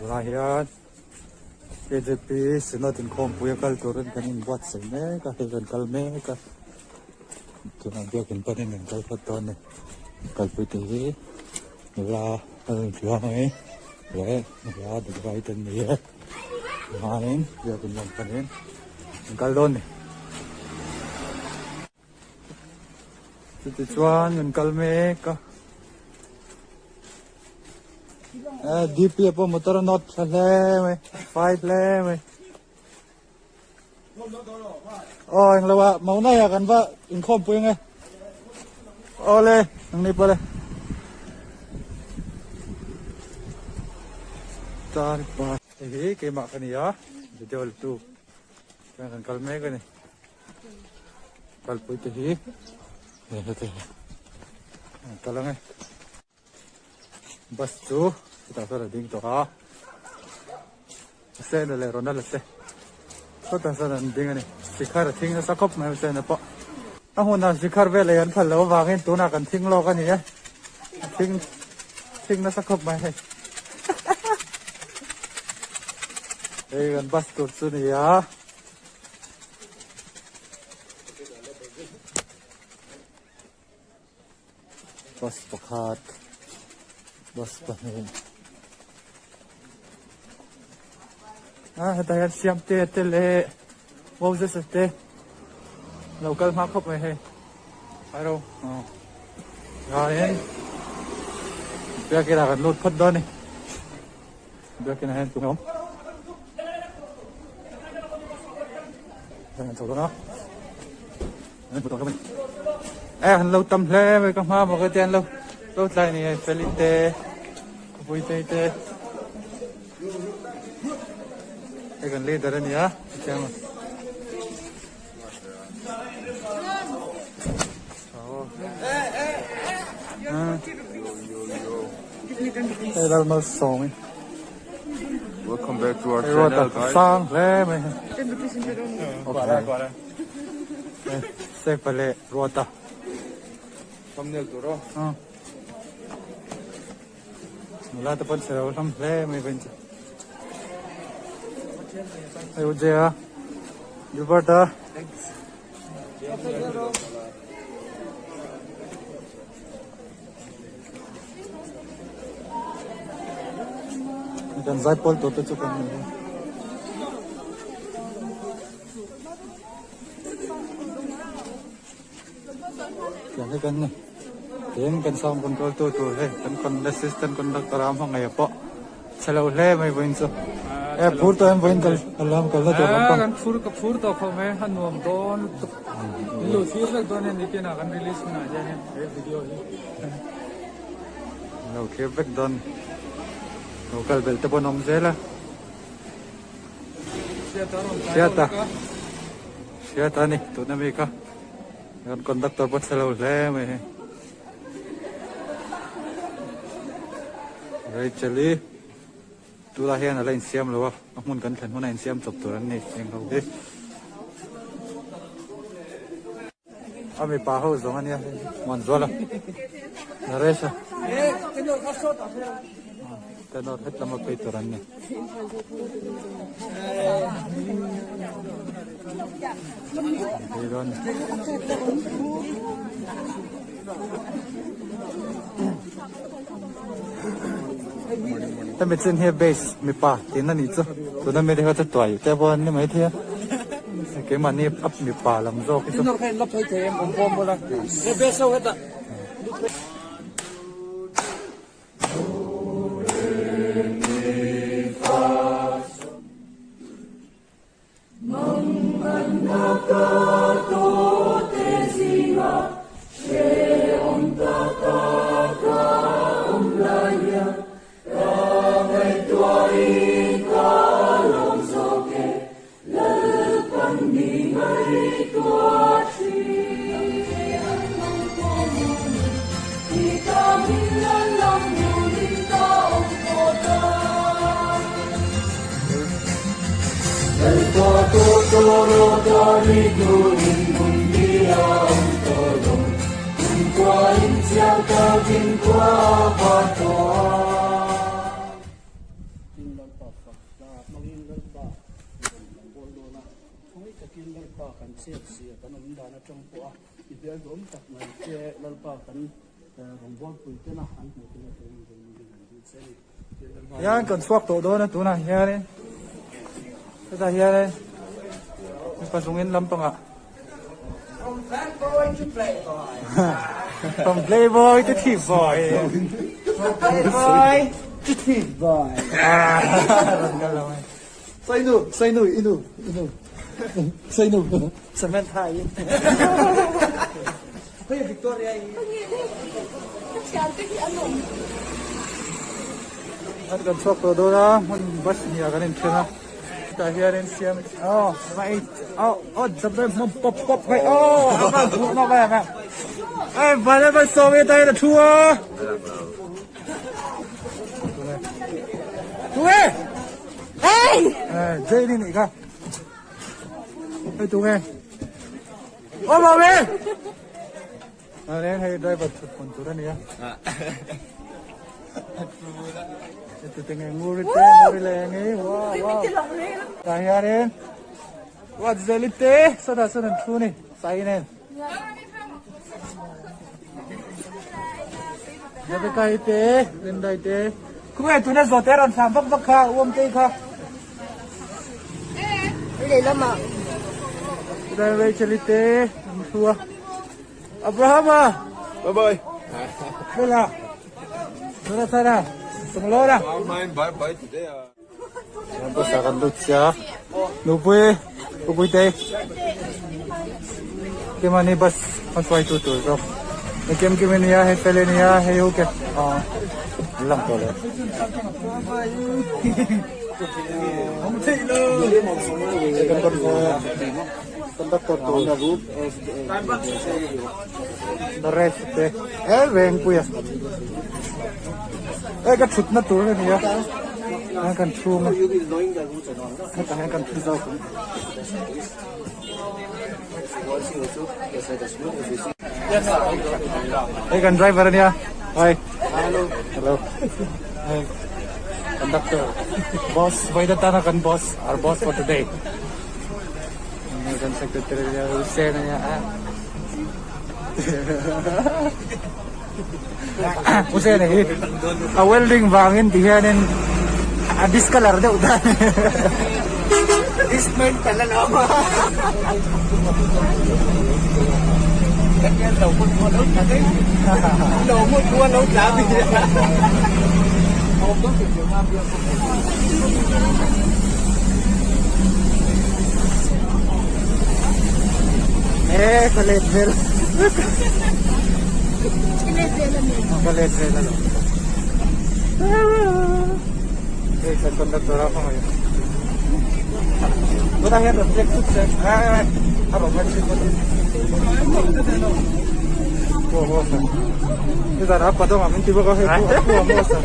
Tunah hian KJP Synod inkhawmpui a kal turin kan inbuatsaih mek a, hei kan kal mek a, tunah biakin panin kan kal phawt dawn a ni. Kalpui te hi nula a rawn tluang mai leh nula Dubai te an ni e. Hmain biakin lam panin kan kal dawn a ni. Chutichuan kan kal mek a. Eh, DP a pawh motor a nawt thla hle mai, fai hle mai. Aw, englo ah, Maunai ah kan va inkhawm pui ange. Aw le, ang ni pawh le. Tar pa. Hei hi keimah ka ni a, video la tu. Chuan kan kal mek a ni. Kalpui te hi he heti an kal ang e. Bus chu chutah sawn a ding tawh a, Hussein-a leh Ronald-a te sawtah sawn an ding a ni. Shikhar a thing nasa khawp mai Hussein-a pawh. A hmunah shikhar vel ei an phal loh avangin tunah kan thing lawk a ni e. A thing thing nasa khawp mai hei. Hei kan bus tur chu ni a. Bus pakhat bus pahnih ah hetah hian Siamtea te leh Moses-a te lo kal hma khawp mai hei Airo aw chuanin biakin ah kan lut phawt dawn a ni biakin ah hian tunge awm. E han lo tam hle mai ka hma maw ka ti an lo lo tlai ni hei feli te khawpui te te hei kan leader a ni a chiang Hei lal mal sawng i. Welcome back to our channel guys. Sang hle mai. Okay. Sek pale ruata. Thumbnail tur o. Nula te pawn chhelo hlawm hle mai vawiin chu. Hei Ujaya Gilbert-a. Kan zai pawl tur te chu kan ni. Tiang hi kan ni. Tin kan sound control tu tur hei kan con assistant conductor a hmangaih pawh chhe lo hle mai vawiin chu. E phur tawh em vawiin kal kal lam kalna tur lampang. Kan phur ka phur tawh khawp mai a nuam dawn lutuk. Min lo thlir vek dawn em nitin ah kan release hunah hian he video hi. Lo thlir vek dawn. Lo kal belh te pawh an awm zel a. Hriata Hriata a ni tuna mi kha kan conductor pawh chhe lo hle mai hei Rachel-i tunah hian a la insiam lo a a hmun kan thlen hunah insiam chawp tur an ni eng ho hi a mipa ho zawng a nia hei Muanzuala Naresh-a tenor het lama phei tur an ni. Hemi chin hi base mipa tihna nih chu tuna mi te kha chu tuai te pawh an ni maithei a keimahni a mipa lam zawk hi chu. takin Lalpa kan chet zia kan awm dan atang pawh a i bial duhawm tak mai che Lalpa kan rawngbawlpui tena an hmuh theihna turin ringin an dil che a ni. Hian kan chhuak tawh dawn a tunah hianin hetah hianin mipa zungin lampangah From fanboy to playboy. From playboy to thief boy. From playboy to thief boy. Rawn kal lo mai. Sainu, Sainu, inu, inu. Sainu. Samantha i. Hei Victoria i. An kan chhuak tawh dawn a, hmun bus hnih ah kan inthen a. Tah hianin siam aw vai aw aw zabe hmawm pawp pawp mai aw a va hmuh nawk em em ai vale vai sawi ta hian a thu a tunge Hey! Eh Jane nih kha hei tunge aw mami Aren hei driver thut hmun tur a nia. Heti te nge nguri te nguri leh nge wow wow. Tah hianin Ruatzeli te sawtah sawn an thu a ni sai nen. Rebecca i te Linda i te khawnge tuna zawhte a rawn thlam vak vak kha Uamtei kha. Lehlamah. Chulai Rachel i te an thu a. Abrahama! Bye bye. Bela. Jonathana. Tumlora. Bye bye today. Bus ah kan lut sia. Nupui, Upui te. Kimani bus an hruai tu tur zawk. Ni kim kim ania, hei fel ania, hei hu ke. Aw. An lang tawh lo. Conductor tur. Naresh te e Vengpuia. E ka thutna tur a nia. Hian kan chhung a. Hetah hian kan thu zawk ang. Hei kan driver a nia. Hi. Hello. Hei conductor. Boss, vawiin atana kan boss, our boss for today. Kan secretary nia Hussein a nia a. Hussein a hi a welding vangin ti hianin a discolor deuh ta. Dismantle a lo. Eh, ka let vel. Ka let vel alo. Hey, sa conductor ako ngayon. Wala yan, reflect suit sir. Ay, ay, aba, Nizan a padawng ah min ti bawk a hei pawh a phu a maw sa.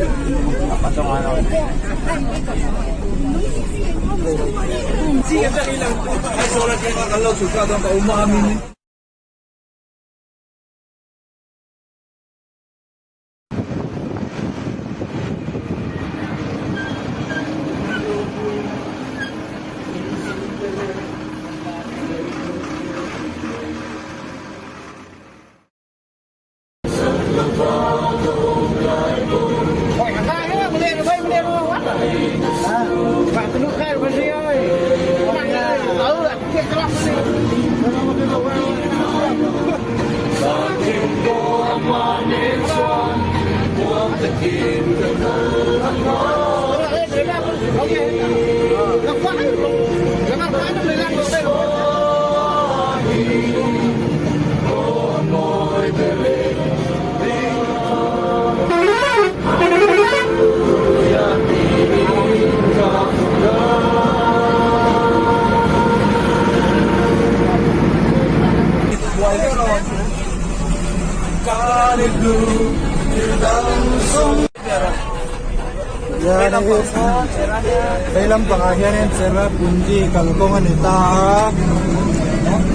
Vei lampangah hianin Cherrapunji kalkawng a ni ta a,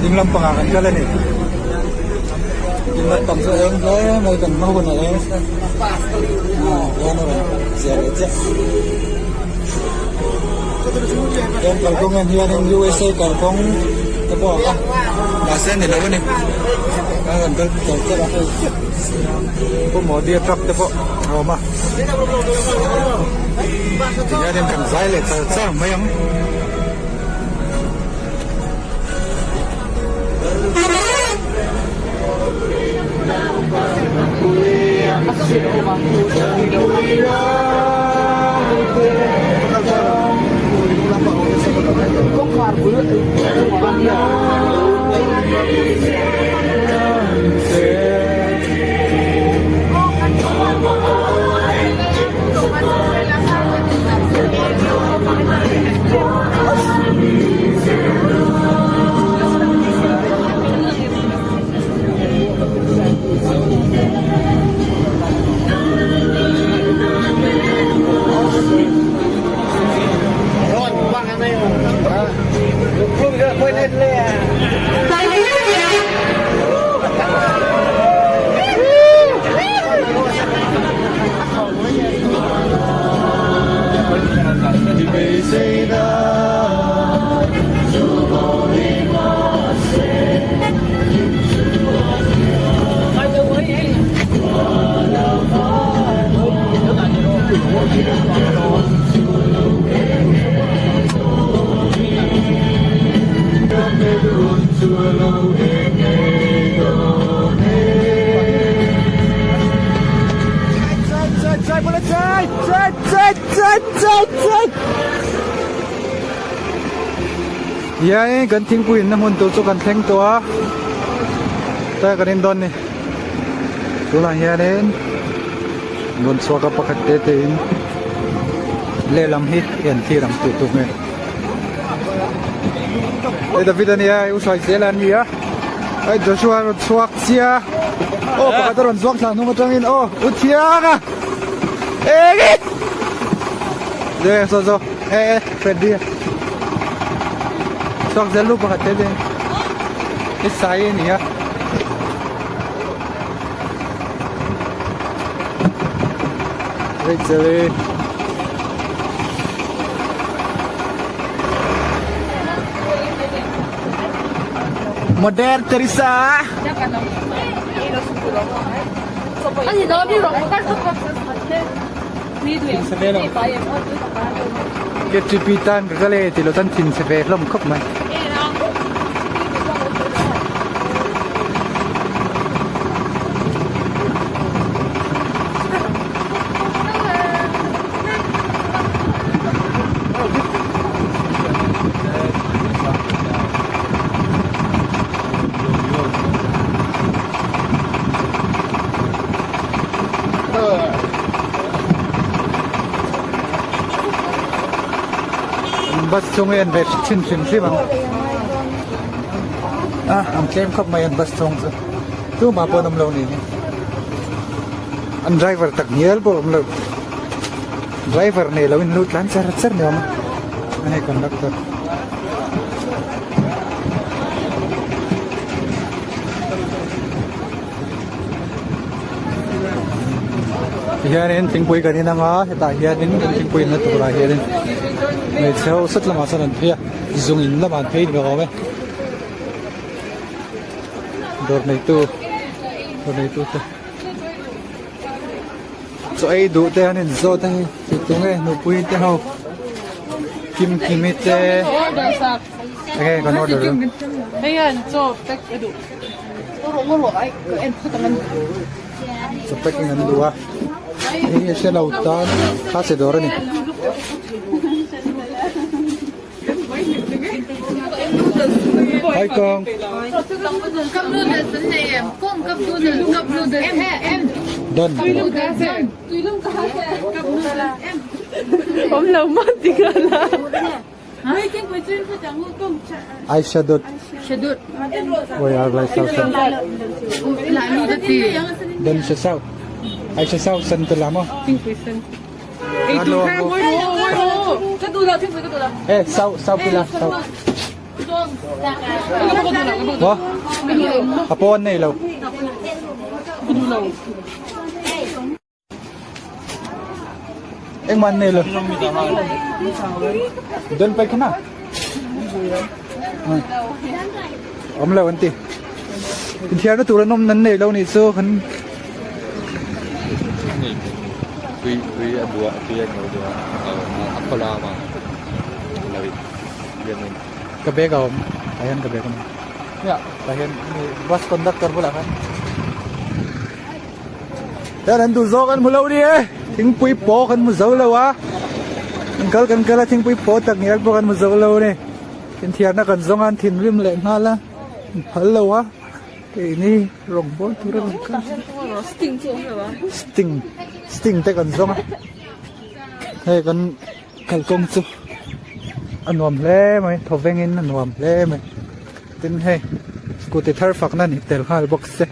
ding lampangah kan kal a ni. Ding lampang chu a eng hle mai kan hma hun a eng hian a rawn ziah leh chiah. Heng kalkawng en hianin USA kalkawng. te pawh a mahse a ni lo a ni a rawn kal char char a Pu Modi a truck te pawh a awm a tihianin kan zai leh char char mai ang. Hianin kan thingpui inna hmun tur chu kan thleng tawh a tlai kan in dawn ni tunah hianin rawn chhuak a pakhat te te in lehlam hi en thlir ang tih tur nge hei David a nia hei u Hruaizela an ni a hei Joshua a rawn chhuak chiah aw pakhat a rawn zuang thla hnung atangin aw u Thianga eng i le saw saw e e Freddy a chhuak zel lu pakhat te te i sai a ni a. Rachel-i Mother Teresa. KTP tan ka kal e tilo tan thin chhe ve hlawm khawp mai. Bus chung hi an ve thin hrim hrim ang a an tlem khawp mai an bus chung chu tumah pawh an awm lo ni hi an driver tak ngial pawh a awm lo driver nei lo in lut tlan char char ni awm a hei conductor. Tihianin thingpui kan in anga hetah hianin kan thingpui inna turah hianin hmeichhe ho sat lamah sawn an phei a zung in lamah an phei ni awm e dawr neitu dawr neitu te chaw ei duh te an inzawt a hei ti tunge nupui te ho kimkimi te enge kan order dawn. Chaw packing an duh a hei hi hre lo tan kha che dawr a ni. Hai kawng. Done. Aisha dot Wai lai sau san Don sa sau Aisha sau san te lamo Eh sau sau pila sau Wa Apo an nei lo Engmah an nei lo. Don pai khana. Awm lo an ti. Inthiarna tur an awm nan nei lo nih chu kan Tui tui a bua tui a no deuh a a khaw lam a lo in lian in. Ka bag a awm tah hian ka bag a awm tah hian bus conductor bulah khan Hian an duh zawk an hmu lo ni e thingpui paw kan hmu zo lo a kan kal kan kal a thingpui paw tak ngial pawh kan hmu zo lo a ni inthiarna kan zawng a an thinrim leh nghal a an phal lo a keini rawngbawl tur a rawn kal sting sting te kan zawng a hei kan kalkawng chu a nuam hle mai thawvengin a nuam hle mai tin hei scooty thar fakna ni tel nghal bawk se.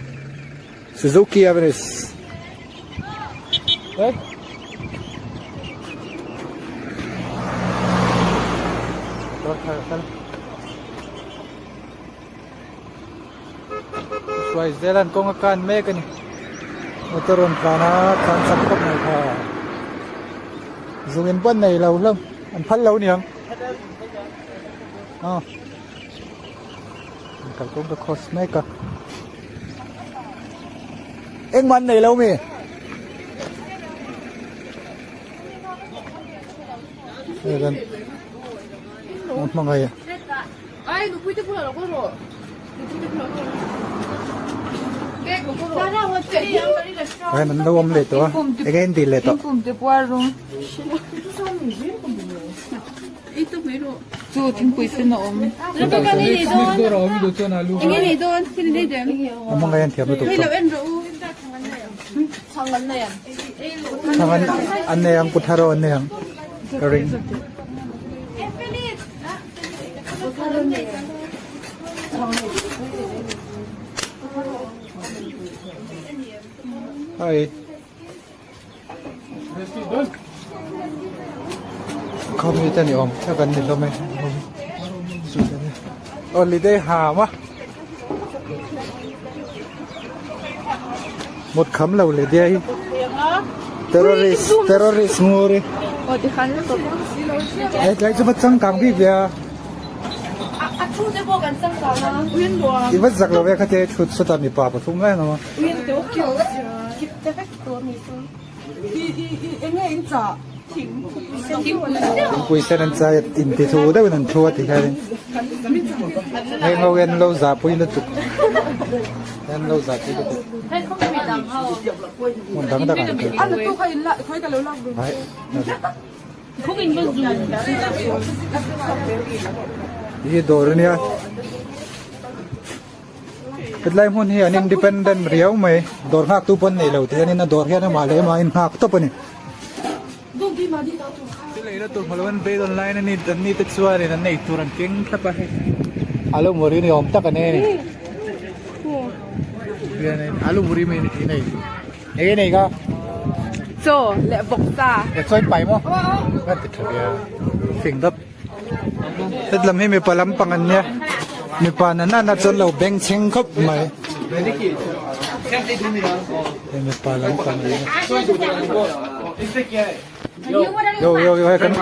Suzuki Avenis. Eh? Hruai zel an kawng a kan mek a ni. Motor rawn tlan a, tlan chak khawp mai kha. Zung in pawn nei lo hlawm, an phal lo niang. Ah. Kalkawng ka cross mek a. Engmah an nei lo mi? Hei kan a hmangaih a. Ai nupui te bulah lo kal rawh. Nupui te bulah kal rawh. Hei an lo awm leh tawh a. Enge in tih leh tawh? Chu thingpui sen a awm. Enge nei dawn? Thil nei dawn. A hmangaih an thiam lutuk Hei tawh. lo en rawh u. Chhang an nei ang. Chhang an an nei ang Puthar aw an nei ang ka ring. Hi. Khawmi te ni awm thak an ni hlawm e holiday ham a mut kham lo leh diai hi terrorist terrorist ngur hi he tlai chu va changkang bik ve a i va zak lo ve kha te thut sawtah mipa pathum lai an awm a. Thingpui sen an chai a inti thu deuhin an thu a ti hianin heng ho hian lo zahpui lutuk hian lo zahpui lutuk hmun dang dang ah an kal hi dawr ania. Hetlai hmun hi an independent riau mai dawr nghak tu pawn nei lo tih hianin a dawr hian amah leh amah a innghak tawp a ni. Thil ei na tur hmu loin bed online a ni an ni te chuanin an ei tur an keng thlap a hei alu muri ni awm tak a nei a ni. Alu muri mai a nei enge nei ka? Chaw leh vawksa. E chaw in pai maw? Ka ti tha viau fing dap. Hetlam hi mipa lampang an nia mipa na nana chuan lo beng chheng khawp mai hei mipa lampang an nia yo yo yo hei kan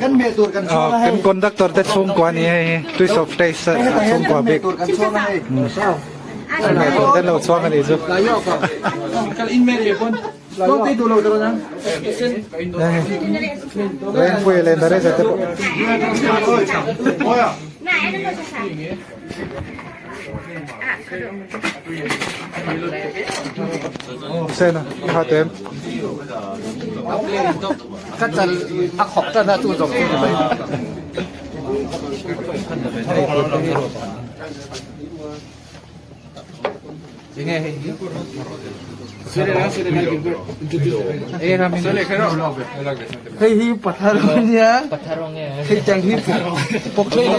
kan conductor te chhungkua a ni hei hi twist of taste chhungkua bik. Hmeh tur te an lo chhuang a nih chu. Lengpui leh Narendra te pawh. Sena, i ha tem. Ka chal a khawp tan a chu zawng chu ni mai. Hei hi pathar a nia hei tiang hi pawk hlei a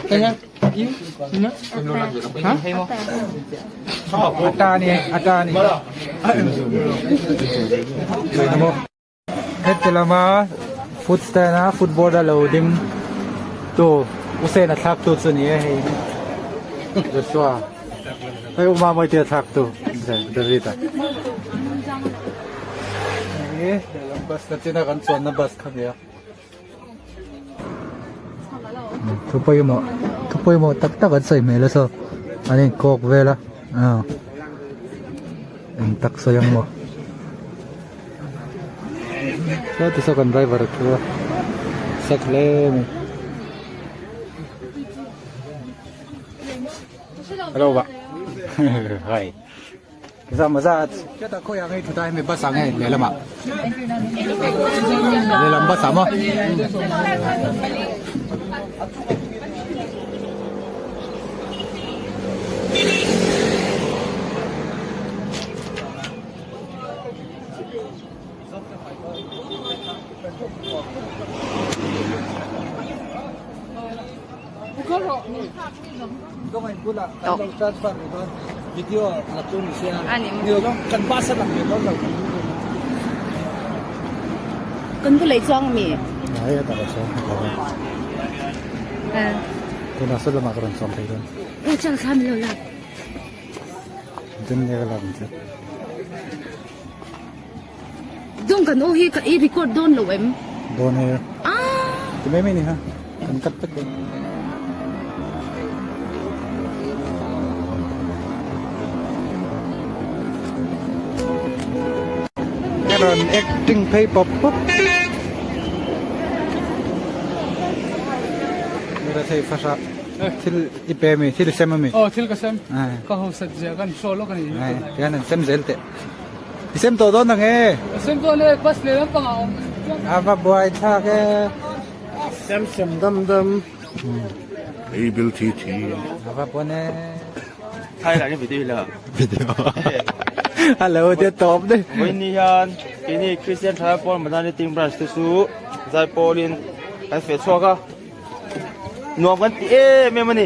nia Ata ni ata ni Heti lama food stand a footboard a lo ding tu Usain a thlak tu chu ni e hei Joshua hei Uma Mawite a thlak tu David a hei lehlam bus na china kan chuanna bus kha nia. Thu pawimawh thu pawimawh tak tak an sawi hmel a saw an in kawk vel a aw eng tak sawi ang maw saw ti saw kan driver a thu a sak hle mai. Hello ba hi. Zam zat cheta khawi ang hei thuta hemi bus ang hei lehlamah lehlam bus ah maw. Kan bu lei chuang ami? Dawng kan aw hi ka i record dawn lo em? Dawn e. Ah! Ti mai mai ni ha. Kan cut vek dawn. Ka rawn acting phei pawp pawp. Mira thei fahra thil i pe mi thil i sem ami? Aw thil ka sem. Ka ho sat zia kan show lawk ani. Tian an sem zel teh. I sem tawh dawn ang e. Ka sem dawn e, bus leh lampang ah awm. A va buai thlak e. Sem sem dam dam. Ei bil thi thi. A va pawn e. Thai lah ni video la. Video. Hello dia tawp de. Vawiin hian keini Christian Thalai Pawl Madani Team Branch te chu Zaipawlin kan feh chhuak a. Nuam kan ti em em a ni.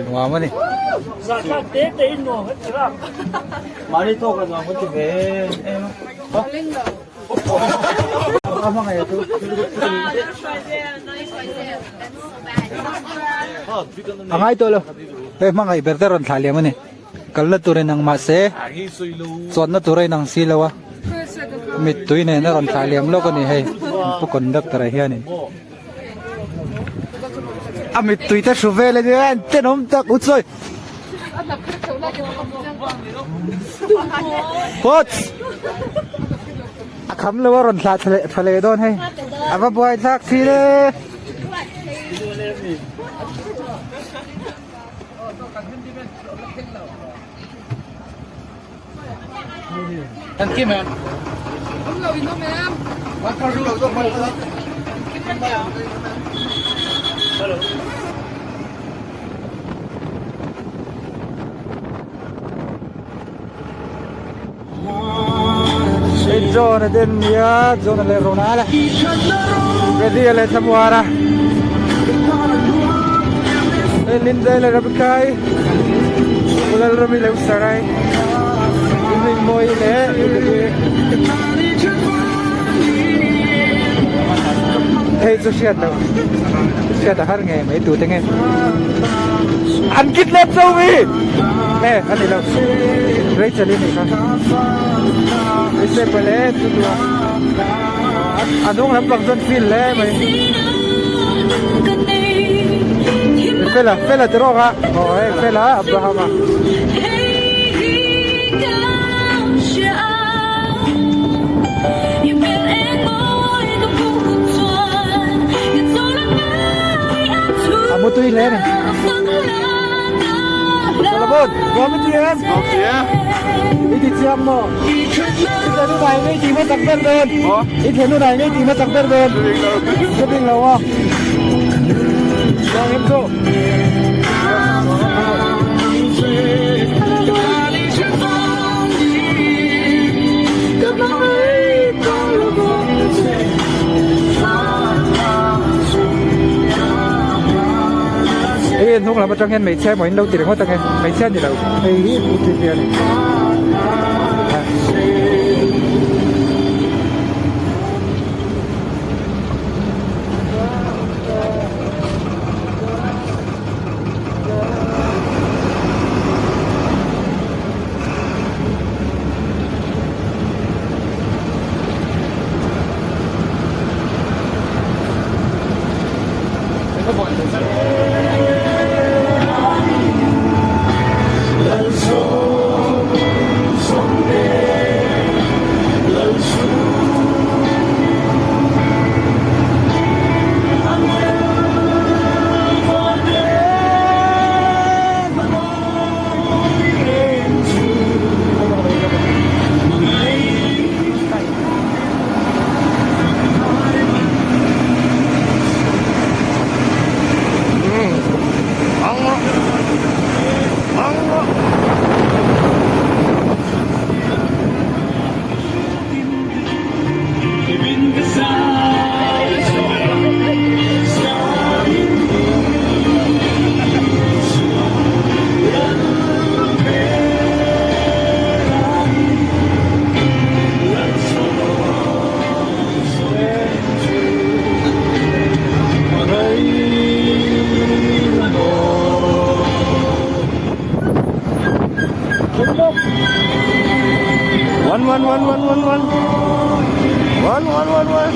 Nuam a ni. Zahthlak te te in nuam kan ti rak. Mahni tawk la nuam kan ti ve em a. A hmangaih chu. A ngai tawh lo. Hei hmangaih ber te rawn thlah liam a ni. Kalna tur in ang mahse chuanna tur a inang si lo a. Mittui nen a rawn thlah liam lawk a ni hei. Pu conductor ah hianin. A mittui te hru vel a nia an tenawm tak u chawi. Coach! A kham lo a rawn thlah tha leh dawn hei. A va buai thlak thin e. John a den nia John a leh Ronald a Ready a leh Thlamuana Hei Linda leh Rebecca-i Lalrami leh Sarai Rinmawii leh Hei chu hriat loh hriat a har ngei mai tute nge an kidnap zo mi e a ni lo Rachel i nih kha Joseph a leh chu chu a hnung lampang chuan feel hle mai Fela Fela ti rawk a aw hei Fela Abraham a. A mutui hle a ni. Solomon, nuam i ti em? Nuam ti e. I ti chiang maw? I thlen hunah i ngei tih hmasak ber dawn. I thlen hunah i ngei tih hmasak ber dawn. Hre bik lo maw? Nuam em chu? Hei hnung lam atang hian hmeichhia emaw in lo ti ringawt ang e hmeichhia ni lo hei hi pu tih hi a ni. One one one one one one one one one one.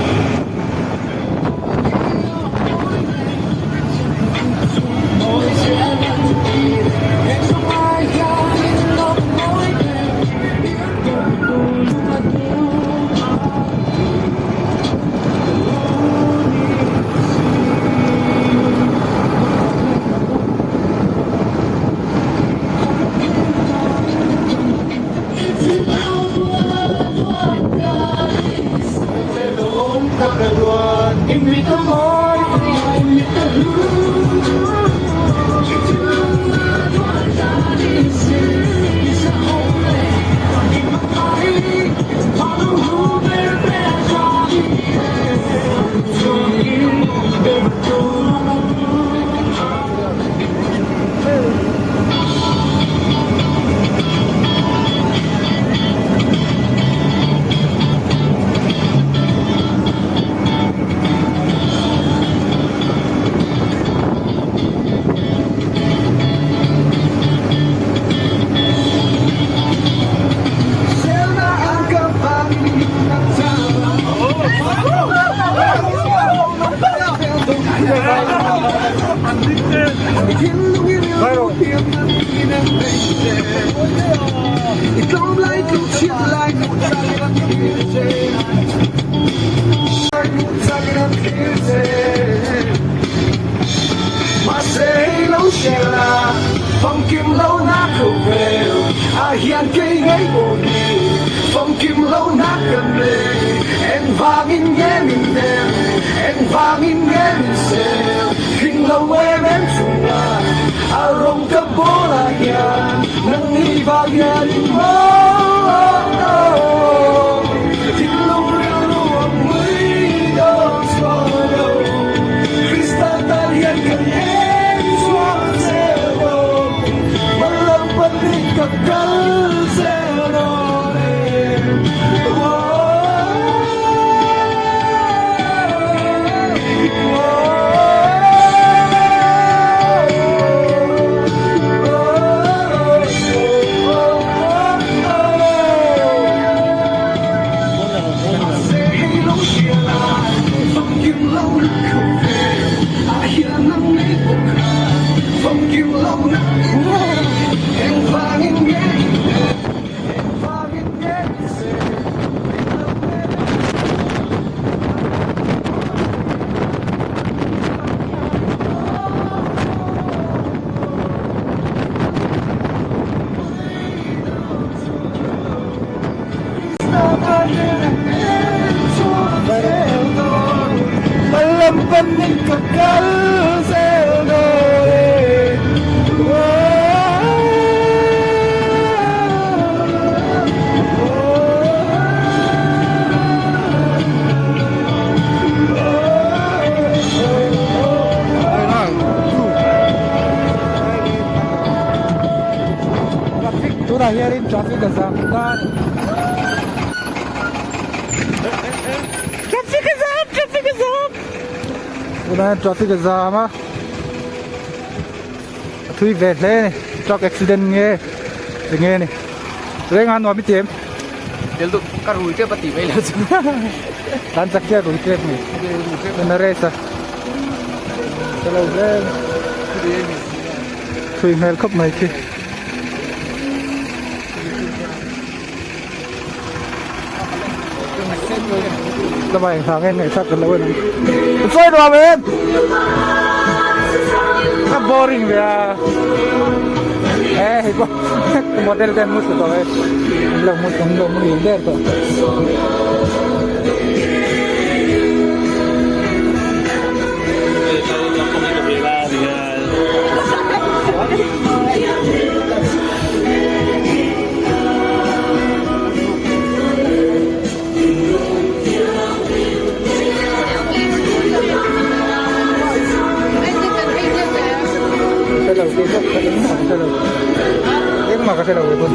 Tunah hianin traffic a zam tan Traffic a zam traffic a zam Tunah hian traffic a zam a a thui ve hle a ni truck accident nge enge a ni reng a nuam i ti em Tel duh ka rui tep a tih mai lo chu Tan chak chiah rui tep ni na race a ka lo hle thui hmel khawp mai khi. Lamah engvang nge ngaihthlak kan lo en ang. Sawi nuam em? A boring ve a. E hei pawh model te an mu thlu tawh e. An lo mu an lo mu der tawh. Engmah ka hrelo ke pawn.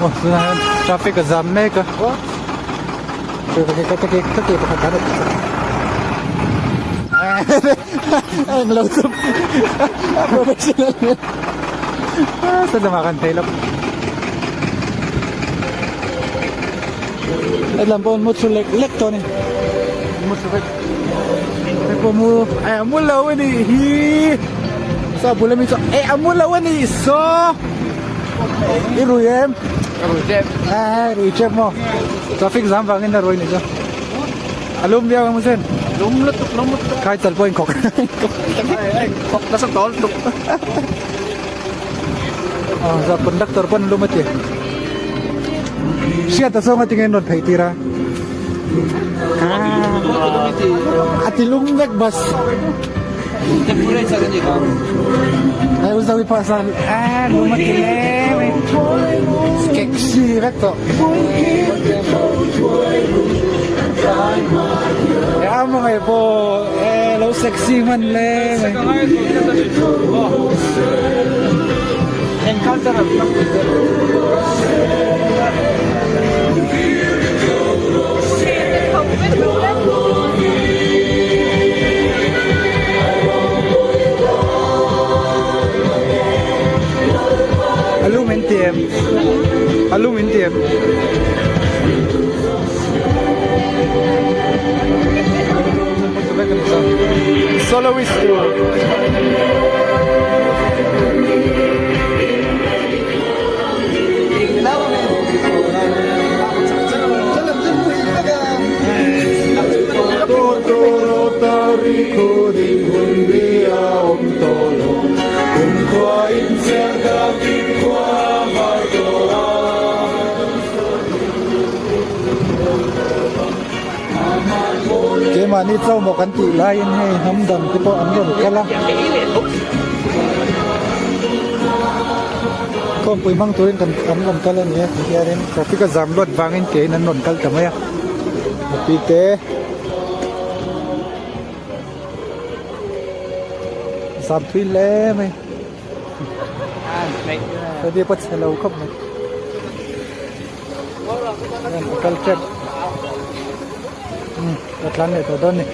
Aw tunah hian traffic a zam mek a ka ke ka ke pakhat dan a. Eng lo chu professional sa lamah kan phei lawk. Hetlam pawh an mu thlu lek lek tawh a ni. An mu thlu vek. Hei pawh mu eh a mu lo a nih hi. Saw bul ami chu eh a mu lo a nih saw. I rui em? Ka rui tep. Eh rui tep maw? Traffic zam vangin a rui ni chu. A lum viau ang sen. Lum lutuk lum lutuk. Khai chal pawh in khawk. Khawk nasa tawh lutuk. Aw za conductor pawn lum a ti. Hriat a zawng a tinge in rawn phei tir a. A ti lum vek bus. Temperature a ni kha. Hei u Zoe pawh chuan eh lum a ti hle mai. Taxi vek tawh. Eh a hmangaih pawh eh lo sexy hman hle mai. A lum in ti em? A lum in ti em? Soloist tur. Keimahni chauh maw kan tih laiin hei hnam dang te pawh an rawn kal a. Khawmpui hmang turin kan an rawn kal a ni a ti hianin traffic a zam luat vangin keiin an rawn kal ta mai a mipui te zam thui hle mai heti pawh chhe lo khawp mai a kal tep umm a tlan leh tawh dawn a ni.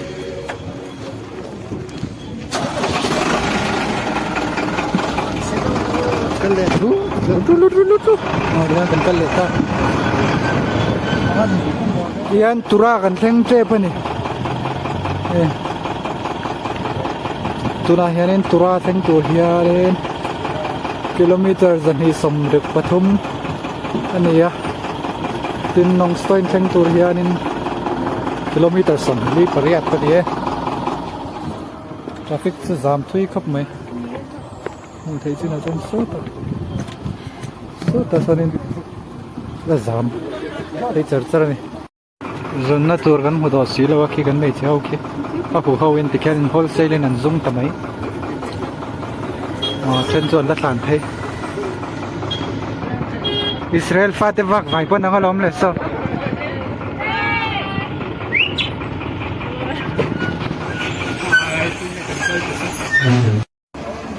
Kal leh thu thu lut lut lut aw tihian kan kal leh ta tihian tura kan thleng tep a ni e tunah hianin tura thleng tur hianin kilometer 273 a ni a tin Nongstoin thleng tur hianin kilometer 28 a ni e. Traffic chu zam thui khawp mai hmuh theih chin ah chuan sawtah sawtah sawnin la zam phei char char a ni. Zawnna tur kan hmu tawh si lo a khi kan hmeichhe ho khi a huh ho in tikhian in wholesale in an zum ta mai aw then chu an la thlan phei Israel fate vak vai pawn ang alawm le saw.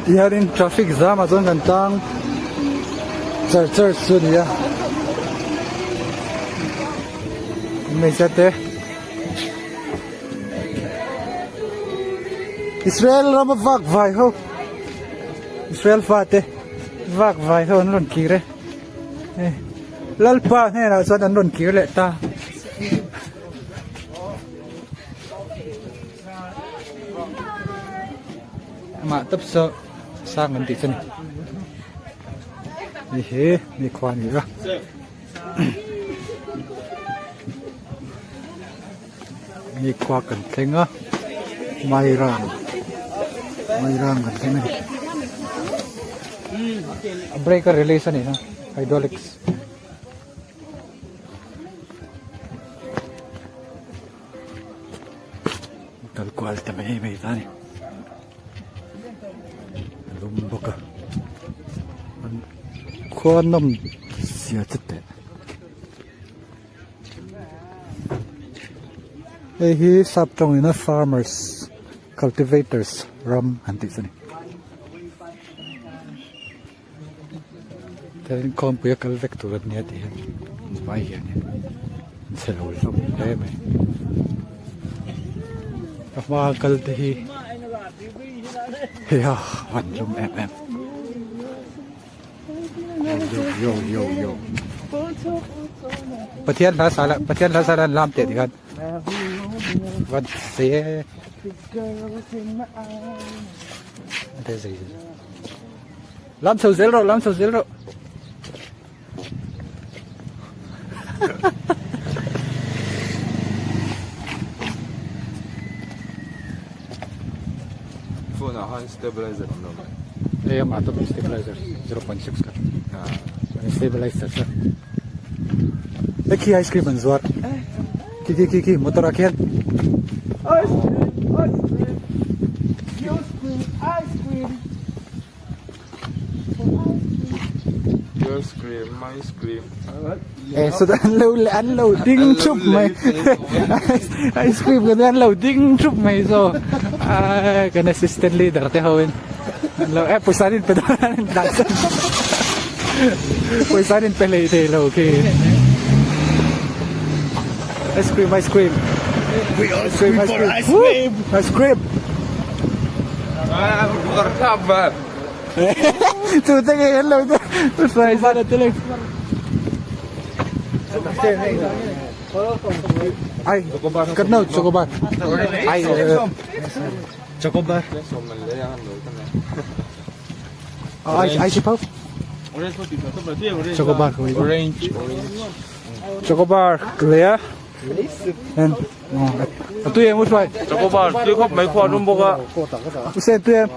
Tihianin traffic zam ah chuan kan tang char char chu a ni a hmeichhia te Israel rama vak vai ho Israel fa te vak vai ho an rawn kir e Lalpa hnenah chuan an rawn kir leh ta. Amah tawp saw sang an tih chu a ni hei hi mi khua a ni a mi khua kan thleng a Mairang Mairang kan thleng a ni a brake a release a ni a hydraulics. Kal kual ta mai mai ta ni a lum bawk a an khua nawm zia chu teh hei hi sap tawngin a farmers cultivators ram an tih chu a ni. Chuanin khawmpui a kal vek tur ania tih hian vai hianin an chhe lo hlawm hle mai a hma kal te hi. Hei ha van lum em em. Yo yo yo. Pathian hla sa la Pathian hla sa la an lam teh tikhan van se lam chho zel rawh lam chho zel rawh. Phone ah khan stabilizer awm lo mai. Hei amah top stabilizer 0.6 kha. An stabilizer kha. Hei khi ice cream an zuar. Khi khi khi khi motor ah khian. Ice cream, ice cream. Ice cream, ice cream. Your scream, my scream. Eh, so an lo an lo ding thup mai. Ice cream kan an lo ding thup mai so. Ah, kan assistant leader te ho in. An lo eh pawisa in pe dawn an dan. Pawisa in pe lei thei lo khi. Ice cream, ice cream. We all scream for ice cream. Ice cream. Chu te nge an lo te fry zan a tele. Ai, kat no chocobar. Ai, chocobar. Ai, ai si pau. Chocobar. Orange, orange. Chocobar leh a en a tui em u hruai Chocobar tui khawp mai khuan rum bawk a u sen tui em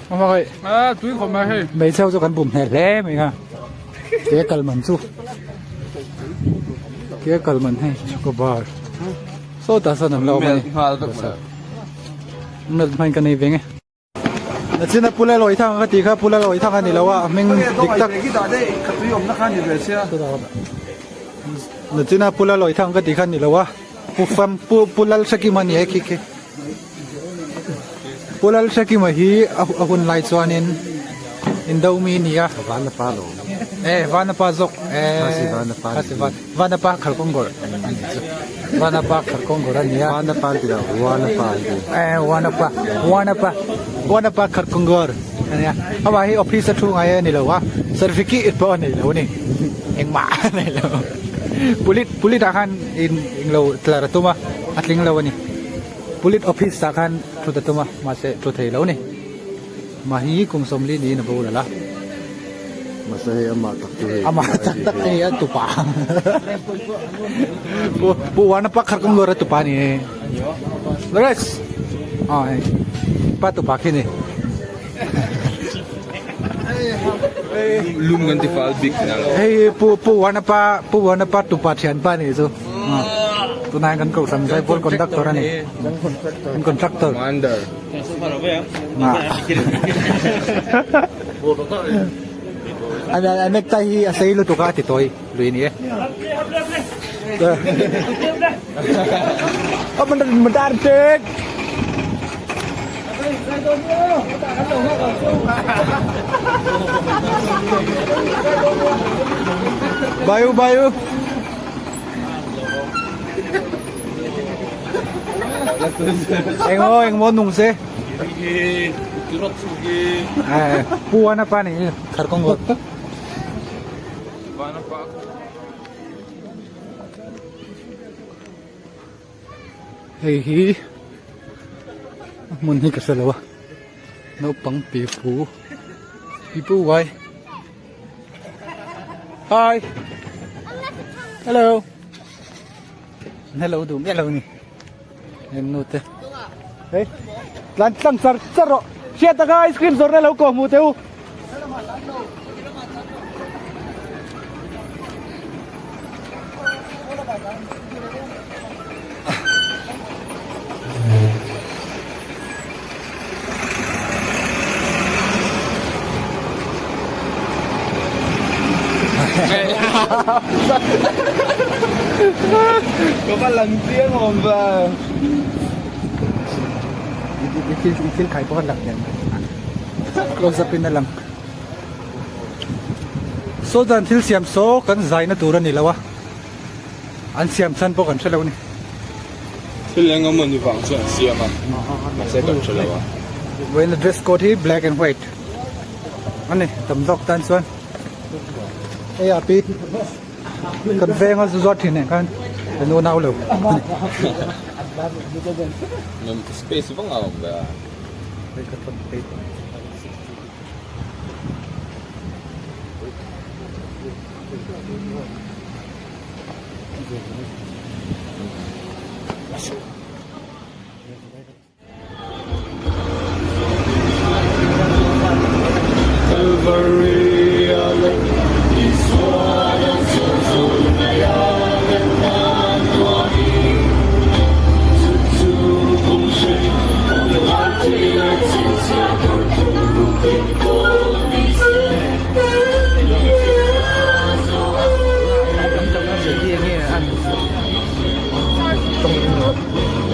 a hma kai a tui khawp mai hei hmeichhe ho chu kan bum hneh hle mai kha ke kal man chu ke kal man hei chocobar saw tah sawn an lo awm a ni melt hmain ka nei ve nge. Nachina Pu Lalawithanga ka tih kha Pu Lalawithanga a ni lo a, a hming dik tak Nachina Pu Lalawithanga ka tih kha a ni lo a, Pu Fam Pu Pu Lalhrekima a ni e khi khi. Pu Lalhrekima hi a hun lai chuanin Indomi a ni a. Vanapa lo. E Vanapa zawk e. Khasi Vanapa. Khasi Vanapa Kharkongor a ni chu. Vanapa Kharkongor a ni a. Vanapa an ti lo, Wanapa an ti. Eh, Wanapa, Wanapa, Wanapa Kharkongor a nia. Amah hi office a thu ngai a ni lo a, certificate pawh a nei lo a ni. Engmah a nei lo. Pulit, pulit ah khan in englo tlar a tum a, a tling lo a ni. Pulit office ah khan thut a tum a, mahse thu thei lo a ni. Mah hi kum 40 niin a boral a. Mahse hei amah tak chu hei. Amah tak tak hei a tupa. Pu pu wana pa khar kum lor a tupa ni. Lores. Ah hei. Pa tupa khi ni. Lum kan ti fal bik na lo. Hei pu pu wana pa pu wana pa tupa thian pa ni chu. Tunai kan ko sam zai pawl conductor ani. Kan contractor. Commander. A necktie hi a sei lutuk a a ti tawi lui a ni e. Bayu bayu. Engmaw engmaw nung se. Pu ana pa ni khar kong got. Hei hi hmun hi ka hre lo a naupang pipu pipu uai hi hello hello duh miah lo ni em nu te hei tlan tlang char char rawh hriat taka ice cream zawrhna lo kawh hmuh teh u. Ka va lang chiang awm va. I thil i thil khai pawh a lang nen. Close up in a lang. Saw dan thil siam saw kan zaina tur a ni lo a. An siam chhan pawh kan hre lo a ni. Thil eng emaw ni vang chuan an siam a, mahse kan hre lo a. Vawiin a dress code hi black and white a ni tam zawk tan chuan hei a pi kan venga zu zawt thin nen khan kan unau lo Space vang a awm ve a. Hei ka thawn phei.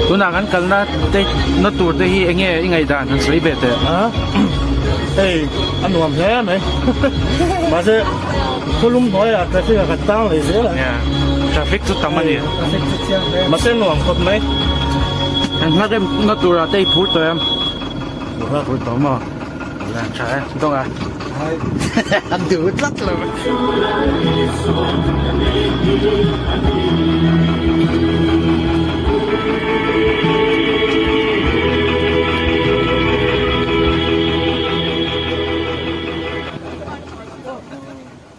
Tunah kan kalna te na tur te hi enge i ngaihdan han sawi ve teh. A hei a nuam hle mai mahse khawlum hnuaiah traffic ah kan tang leh zel a. Traffic chu tam a ni. Mahse nuam khawp mai. Kan hma rem na turah te i phur tawh em? Phur phur tawh maw? Lan tha e, dawng a. An duh tlat lo.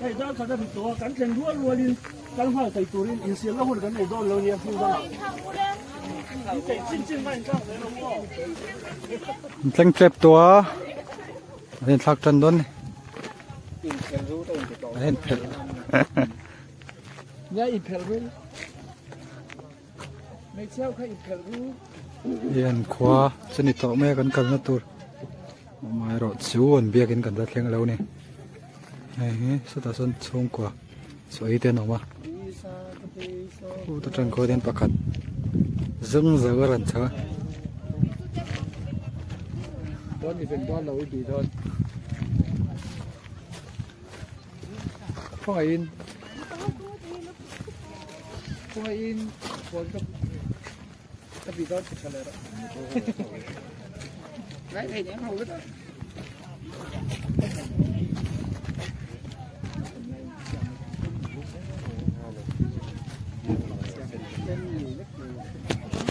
Hei dar khat a ri tawh a, kan thleng rual rualin kal nghal thei turin insiamna hun kan nei dawn lo nia hmun dangah. In theih chin chin kha inthlak ve lo maw? An thleng tep tawh a, an inthlak tan dawn a ni. An inphelh. Nia inphelh ru. Hmeichhia ho kha inphelh ru. Hei an khua chu ni tawh mai a kan kalna tur. Amaherawh chu an biakin kan la thleng lo a ni. Hei hi sawtah sawn chhungkua sawi te an awm a khuta tang khuan hian pakhat zung zo a rawn chho a. Khawngaihin khawngaihin phone ka ka bih dawn che tha leh rawh.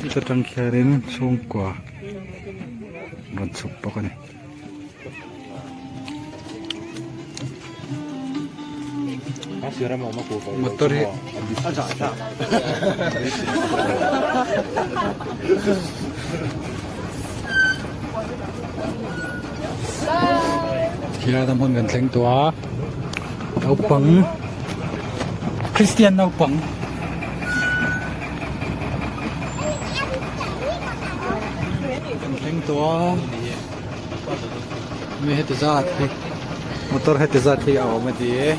Heta tang khianin chhungkua rawn chhuk bawk a ni. Motor hi Khian a hmun kan thleng tawh a naupang Christian naupang kan thleng tawh a. Mi heti zat hi motor heti zat hi a awm a ti e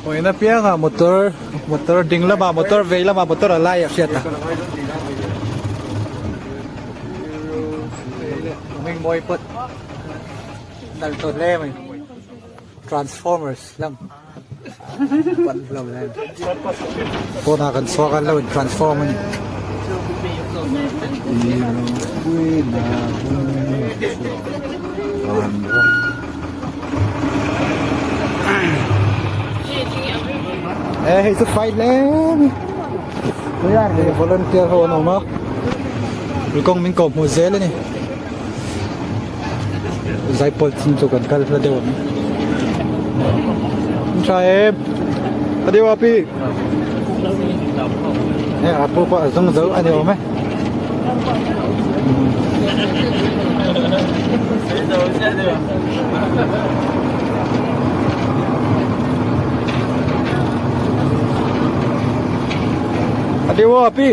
hawi apiangah motor motor ding lamah motor vei lamah motor a lai a hriat a hming mawi pawt nalh tawh hle mai transformers lam pan hlawm hle pawnah kan chhuak a lo in transform a ni e hei chu fight hle mai volunteer ho an awm a kawng min kawh hmuh zel a ni. Zaipawl chin chu kan kal hla deuh ang. Tha em. A deuh api. He a pu pawh a zawng zo a ni awm e. A deuh api.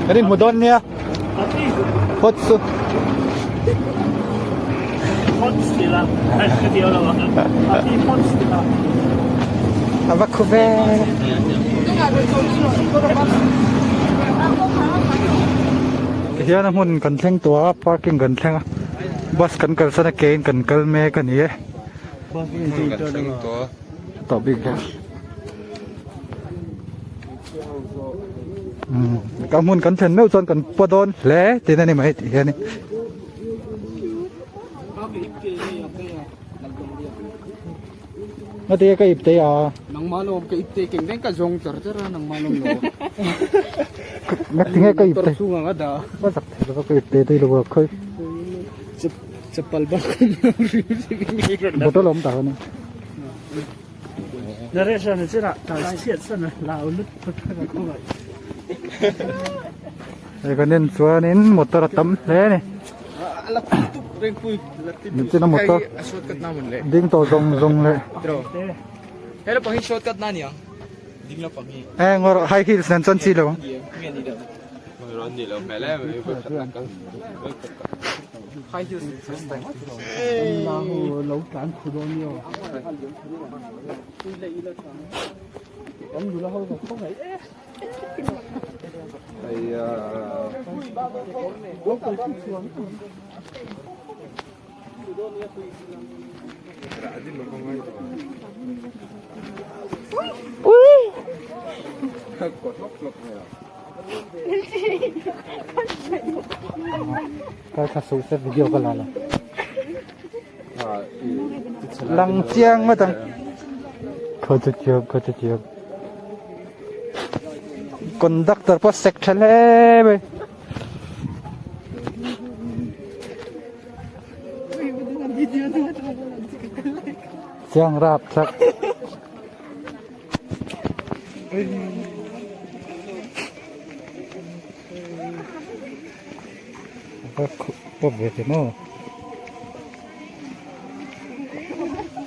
Kan inhmu dawn nia. Hot chu. Hot ti la. Ka ti lo a. Api hot ti la. A va khu ve. Tihian a hmun kan thleng tawh a parking kan thleng a bus kan kalsan a ke in kan kal mek a ni e. Tawh bik bawk. Ka hmun kan thlen meuh chuan kan paw dawn hle tih na ni mai tih hian in. Ngati ka ipte a. Nangmah lawm ka ipte keng veng ka zawng char char a nangmah lawm lo. Ngati nge ka ipte. Motor chhung ang a dah. Ka zak thei lo ka ipte tui lo a khoi. Chapal bak Bottle awm tak a ni. Hei kan en chuanin motor a tam hle a ni. Nichina motor ding tawh zawng zawng leh. Eh ngawr high heels nen chuan chi lo ang. Kal thla suh se video ka la lo. Lang chiang ngawt ang. Khaw chu chiang khaw chu chiang. Conductor pawh sek tha hle mai. Chiang rap thlak. Va pawp ve te maw.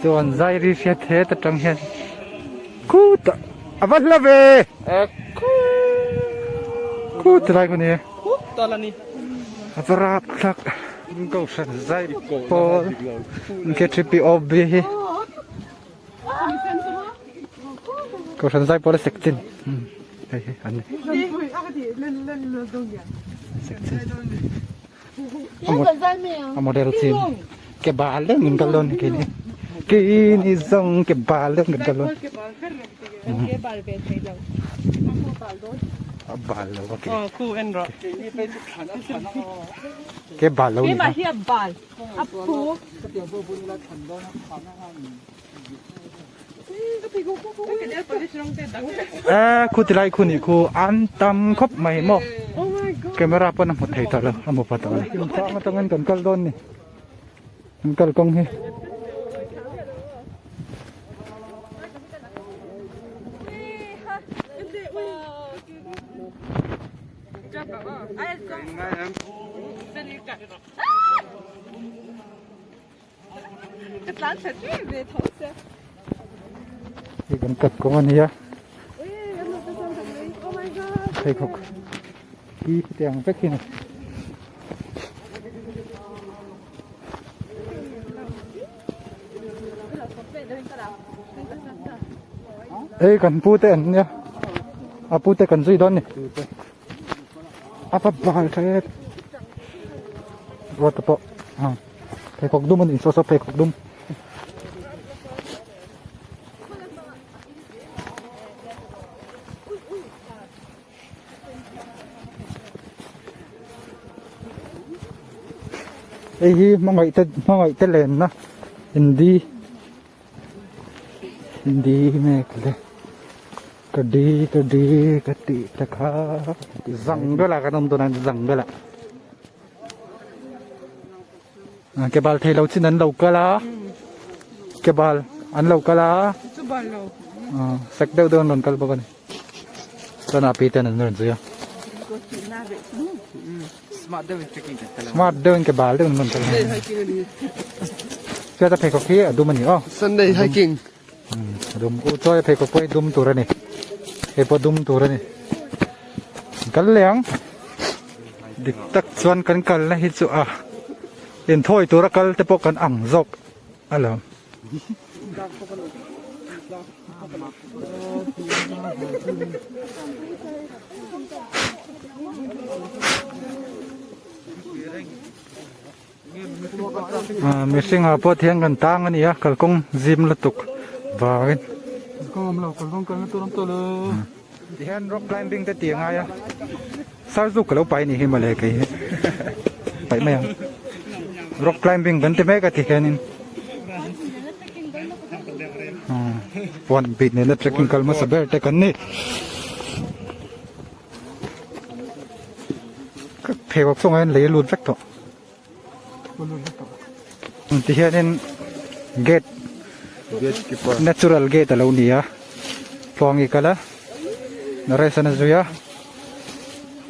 Chuan zai ri hriat het atang hian khutah a va hla ve khut lai khu ni a va rap thlak kohhran zai pawl KTPOB hi. Kohhran zai pawh la sek chin hei hi an ni sek chin a model chin ke bal deuh min kal dawn keini keini zawng ke bal deuh min kal dawn a bal lo a ke ke bal lo ni kha Eh khu tilai khu nih khu an tam khawp mai maw camera pawn a hmu thei tawh lo a hmu pha tawh lo inkhawm atangin kan kal dawn ni kan kal kawng hi. Hei kan cut kawng a nia pheikhawk hi hetiang vek hi a ni. Hei kan pu te an nia a pu te kan zui dawn a ni a va bal tha em ruat te pawh. Pheikhawk dum a ni saw saw pheikhawk dum. Hei hi hmangaih te hmangaih te lenna hindi hindi mek le ka di ka di ka tih te kha zang velah kan awm dawn a zang velah. Ke bal thei lo chin an lo kal a ke bal an lo kal a sek deuh deuh an rawn kal bawk a ni chuan a pi ten an rawn zui a smart deuh in ke bal deuh an rawn kal chuan a pheikhawk hi a dum a ni aw Sunday hiking a dum u chawi a pheikhawk pawh hi dum tur a ni hei pawh dum tur a ni kal leh ang. Dik tak chuan kan kalna hi chu a inthawi tura kal te pawh kan ang zawk alawm. Mihring ah pawh thian kan tang a ni a kalkawng zim lutuk vangin. Tihian rock climbing te tih a ngai a sar zuk ka lo pai a nih hi mawle kei hi paih mai ang. Rock climbing kan ti mek a ti hianin puan bih nena trekking kal hmasa ber te kan ni. Pheikhawk chungah hian lei a lut vek tawh. Ti hianin gate natural gate a lo ni a tluang i kal a Naresh an a zui a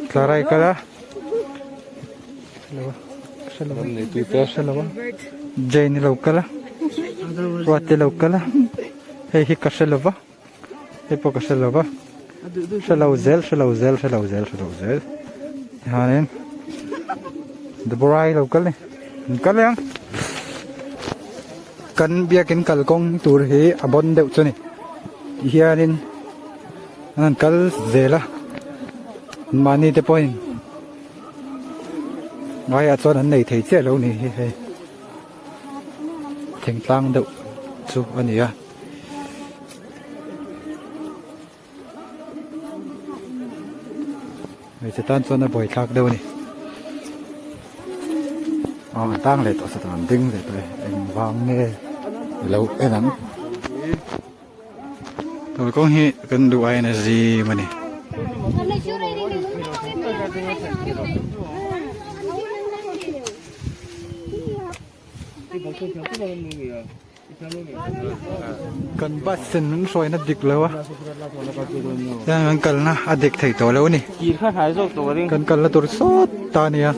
Clara i kal a Jane i lo kal a Ruati i lo kal a hei hi ka hre lo va hei pawh ka hre lo va hre lo zel hre lo zel hre lo zel hre lo zel tihianin Deborah i lo kal ni an kal ang kan biakin kalkawng tur hi a bawn deuh chu ni tihianin an han kal zel a mahni te pawhin ngaiah chuan an nei thei chiah lo ni hi hei thingtlang deuh chu a ni a. Hmeichhe tan chuan a buaithlak deuh a ni. Aw an tang leh tawh satah an ding leh tawh e engvang nge ilo en ang. Kalkawng hi kan duh aiin a zim a ni. Kan bus in min hruaina dik lo a tiang kan kalna a dik thei tawh lo a ni kan kalna tur sawt ta a nia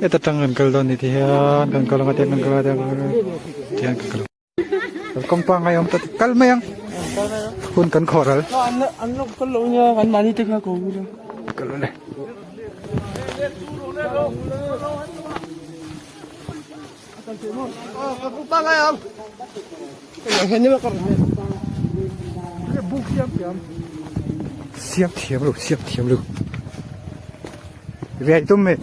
heta tang kan kal dawn ni ti hian kan kal ang a tiang kan kal ang a tiang kan kal ang. Kalkawng pangngai awm ta kal mai ang hun kan khawh ral. An lo kal lo nia kan mahni te kha ko ula. Kal le. Siam thiam lo siam thiam lo. Riai tum me.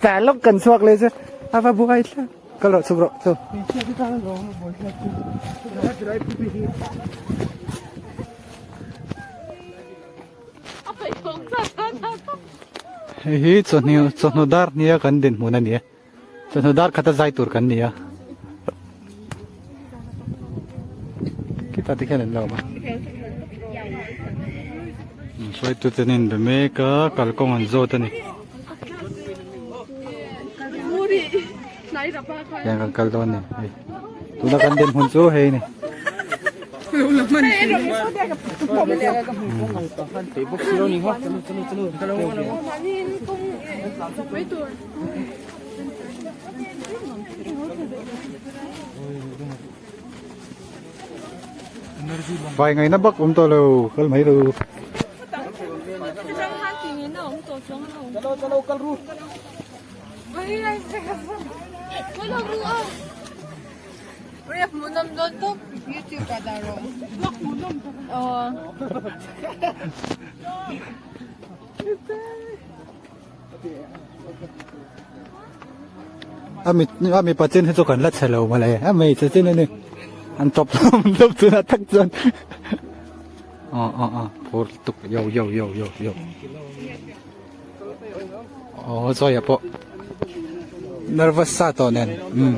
Ta lawk kan chhuak leh chu a va buai thlak kal rawh chhuk rawh chu. Hei hi chawhnu chawhnu dar nia kan dinhmun a ni a chawhnu dar khata zai tur kan ni a khitah te khian an lo awm a. Hruaitu te nen be mek a kalkawng an zawt a ni. Hian kan kal dawn a ni hei tuna kan dinhmun chu hei a ni. Vai ngaihna bak awm tawh lo kal mai lo. A mi a mipa chin hi chu kan la chhe lo mawle a hmeichhe chin a ni an chawp hlawm hlawm tuna tak chuan aw aw aw phur lutuk yo yo yo yo yo aw chawi ah pawh nervous sa tawh nen umm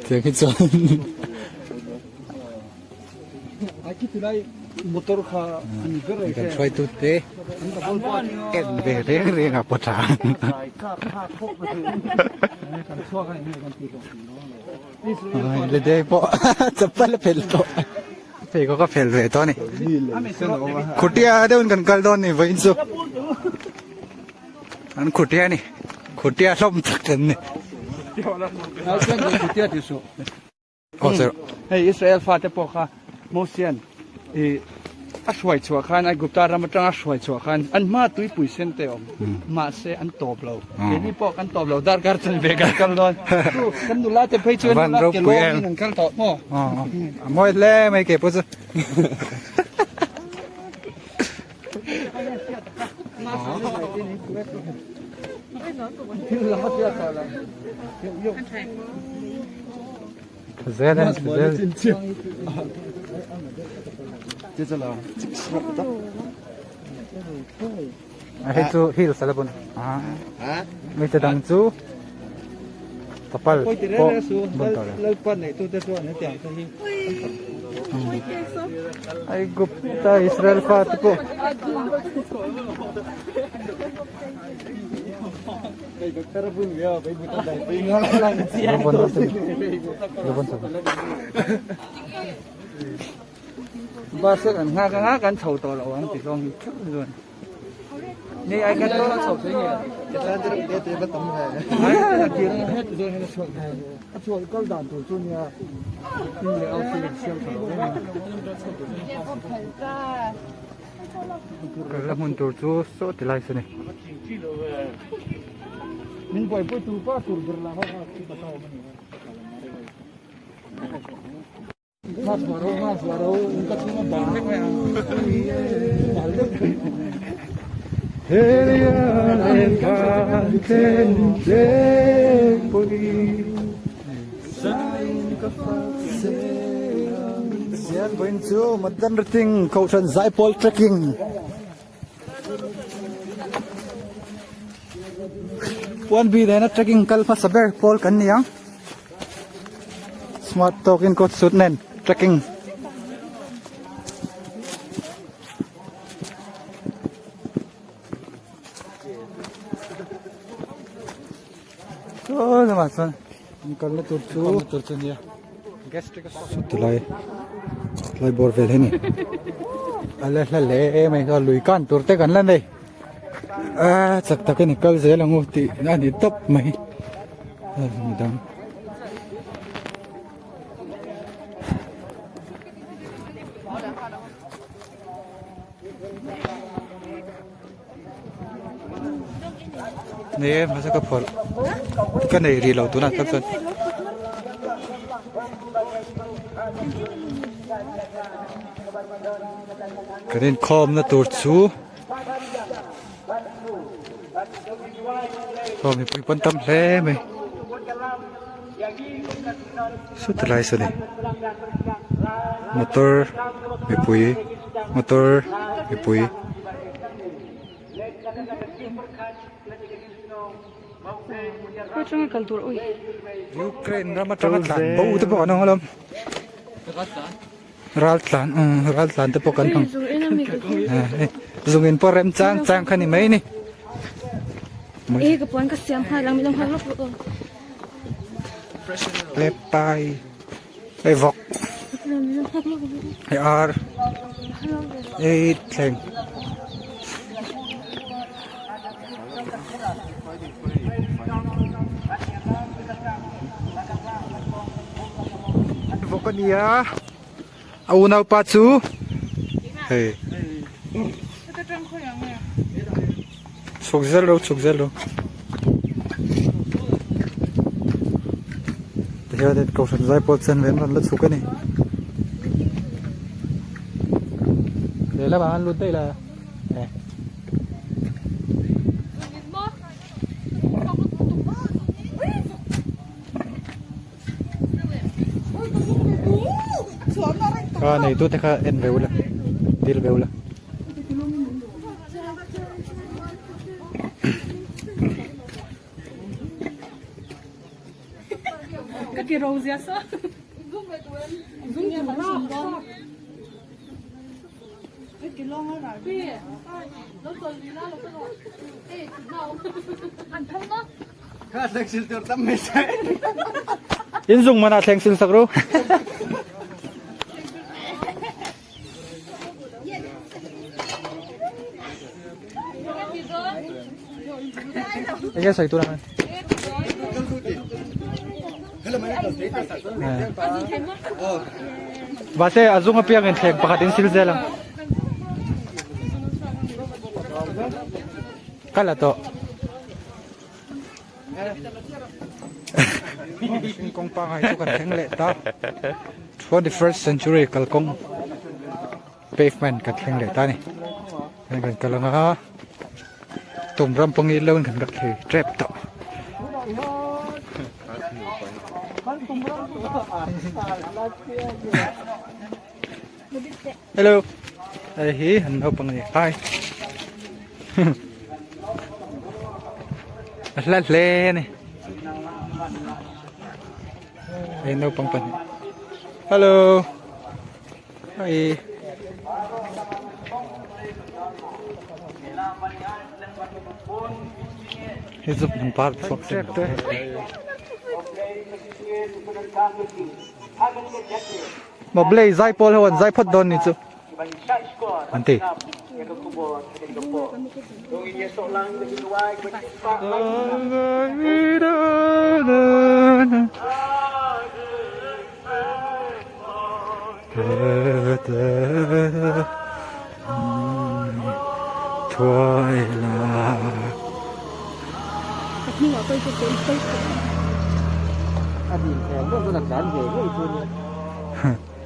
tiang hi chuan. Kan hruaitu te en ve reng reng a pawtha. Le dei pawh chapal a phelh tawh. Pheikhawk a phelh ve tawh a ni. Khutia deuhin kan kal dawn ni vawiin chu. An khutia a ni. Khutia hlawm tak kan ni. Aw sir. Hei Israel fate pawh kha Mosian i a hruai chhuah khan Aigupta ram atanga a hruai chhuah khan an hma tuipui sen te awm mahse an tawp lo. Keini pawh kan tawp lo darkar chan ve kan kal dawn. Chu kan nula te phei chuan nula ke lawmin an kal tawh maw. A mawi hle mai ke pawh chu. Zel en zel. Hei chu heels ala bun. Hmeichhe dang chu chapal pawh bun tawh lo. Aigupta Israel fa te pawh. Bus kan nghak anga kan chho tawh lo ang ti zawng hi theuh chuan ni ai kan lo chho thei nge a chhuah kal dan tur chu nia in leh out chu siam tha lo Kal la hmun tur chu saw ti lai saw ni. Min buaipui tu pa tur ber lah ho kha chu ka tawm a ni. Sianginn chu Madan Rating Kohhran Zaipawl Trekking Puanbi nena trekking kal hmasa ber pawl kan ni ang. Smart tawkin coat suit nen trekking. Saw lamah chuan an kalna tur chu tur chu nia tilai tilai bawr vel hi ni a la hla hle mai a lui kan tur te kan la nei a chak takin i kal zel ang u tih a ni tawp mai midang. Ni e hmasa ka phawrh ka nei rih lo tunah tak chuan kan inkhawmna tur chu aw mipui pawn tam hle mai saw ti lai saw ni motor mipui motor mipui. Ukraine ram atanga tlan bo te pawh an awm alawm ral tlan ral tlan te pawh kan hmang zungin pawh rem chang chang kha ni mai ni lepai hei vawk hei ar hei thleng. Vawk a ni a a unaupa chu hei chhuk zel ro chhuk zel ro tihianin kohhran zai pawh chen ve an rawn la chhuk a ni lehlamah an lut daih la. Kha neitu te kha en ve ula dil ve ula. Ka ti ro zia sa. In zung mana thleng sil sak ru. Enge sawi tur ang. Mahse a zung apiang in thleng pakhat in sil zel ang. Ka la tawh. Mihring kawng pangai chu kan thleng leh ta. 21st century kalkawng pavement kan thleng leh ta a ni. Hei kan kal ang a tum ram pawh ngil lo in kan rak thei tep tawh. Hello hei hi an naupang a ni hi. A hla hle a ni. Hei naupang pahnih. Hello. Hi. Hei chu pangpar chhuak sen te. Mawblei zai pawl ho an zai phawt dawn ni chu. An ti.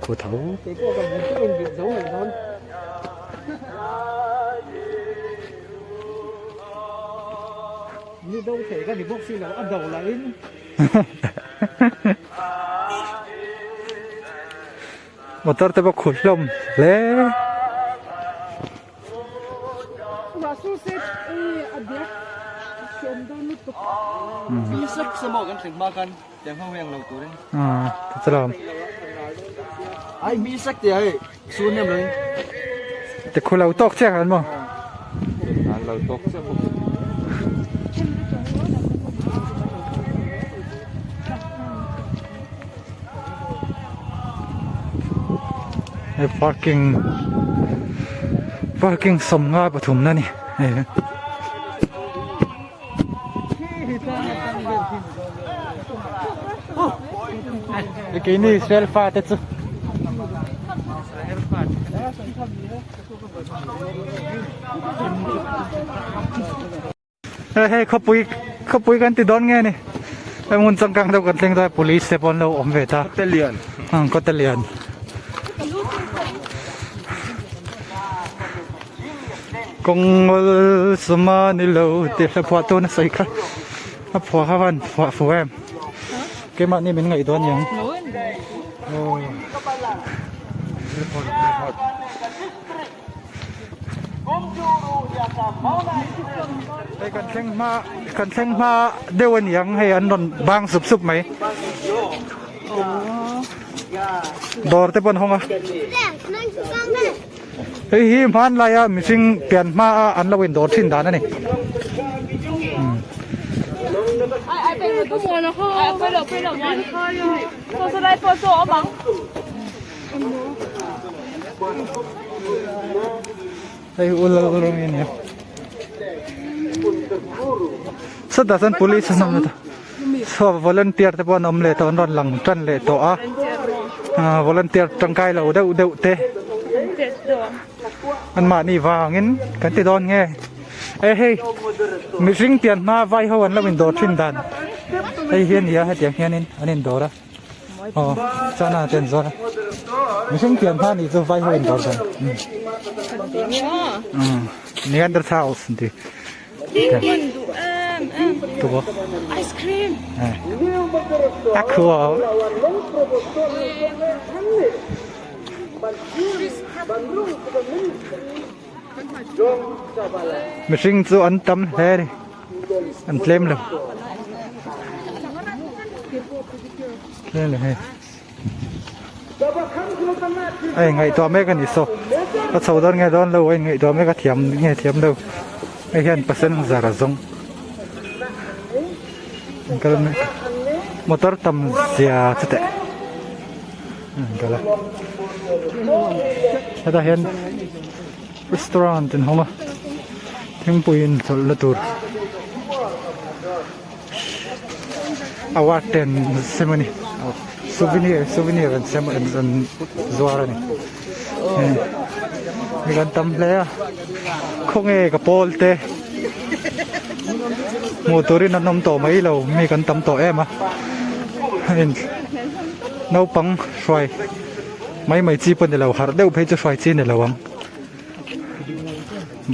Khu tho. Motor te pawh khur hlawm hle. Te khu lo tawk chiah khan maw. Hei parking parking 50 pathum na ni hei. Keini Israel fa te chu Hei hei khawpui khawpui kan ti dawn nge ni hei hmun changkang deuh kan thleng ta police te pawh an lo awm ve ta Kawte lian umm kawte lian kawngawl suma ni lo tih hla phuah tun a sawi kha a phuah kha van phuah fuh em keimahni min ngaih dawn niang aw. Hei kan thleng hma kan thleng hma deuh a ni ang hei an rawn bang sup sup mai dawr te pawh an hawng a hei hi hmanlaia mihring pian hma a an lo indawr thin dan a ni. Hei u lal rawng hi a ni a sawtah chuan police an awm leh ta saw volunteer te pawh an awm leh tawh an rawn lang tan leh tawh a ah volunteer tangkai lo deuh deuh te an mahni vangin kan ti dawn nge e hei mihring pian hma vai ho an lo indawr thin dan hei hi a ni a hetiang hianin an indawr a. Aw chana te an zawr a mihring pian hma nih chu vai ho in dawr dan umm Neanderthals an ti tu Ice cream a khuo mihring chu an tam hle a ni. An tlem lo. Tlem lo hei. A inngaihtuah mek a ni saw. A chho dawn nge dawn lo a inngaihtuah mek a thiam nge thiam lo. Hei hian passenger a zawng. An kal mek. Motor tam zia chuteh. An kal a. Hetah hian Restaurant in hawng a thingpui in chawlh na tur award te an sem a ni souvenir souvenir an sem an an zuar a ni hei kan tam hle a khawnge ka pawl te hmuh turin an awm tawh mai lo mi kan tam tawh em a hei naupang hruai. Mai mai chi pawh ni lo, harh deuh phei chu hruai chi ni lo ang.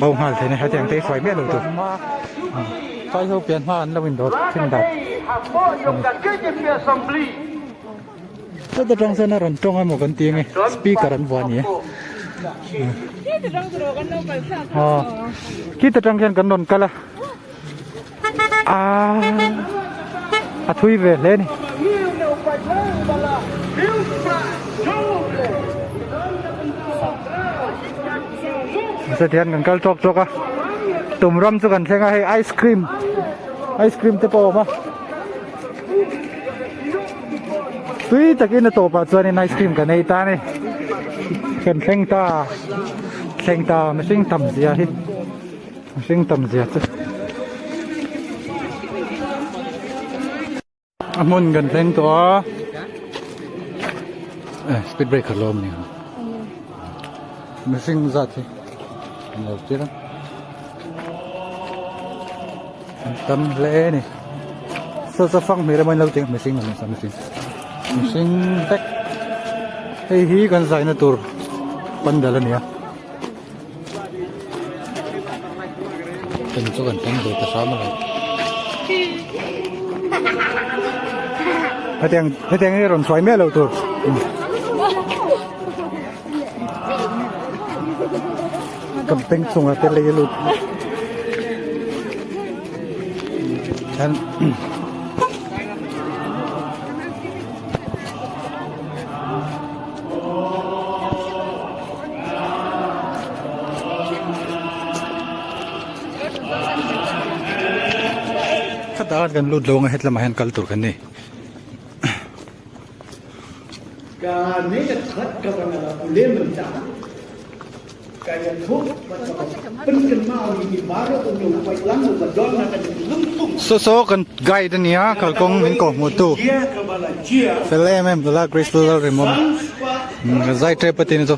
Bo nghal thei na hetiang te hi hruai miah lo tur. Phai ho pian hma an lo indawt thin dan. Chuta tang chuan a rawn tawng emaw kan ti ange, speaker an vuah a ni e. Aw khita tang khian kan rawn kal a ah a thui ve hle a ni. Nasa hian kan kal tawk tawk a tum ram chu kan thleng a hei ice cream ice cream te pawh a awm a tui takin a tawpah chuanin ice cream kan ei ta a ni kan thleng ta thleng ta mihring tam zia hi mihring tam zia chu A hmun kan thleng tawh a eh speed breaker lo awm ni ang mihring zat hi an lo tir a an tam hle a ni saw saw fang hmel emaw an lo ti ang mihring an awm mihring mihring vek hei hi kan zaina tur pandal a ni a. Tum chu kan thleng ve ta hram alawm. Hetiang hetiang hi rawn hruai miah lo tur. Kan peng chungah te lei a lut. Hian Khatah kan lut lo ang a hetlamah hian kal tur kan ni. Saw saw kan guide a nia kalkawng min kawhhmuh tu fel em em tula Crystal Lalrimawm ka zai tep a tin chu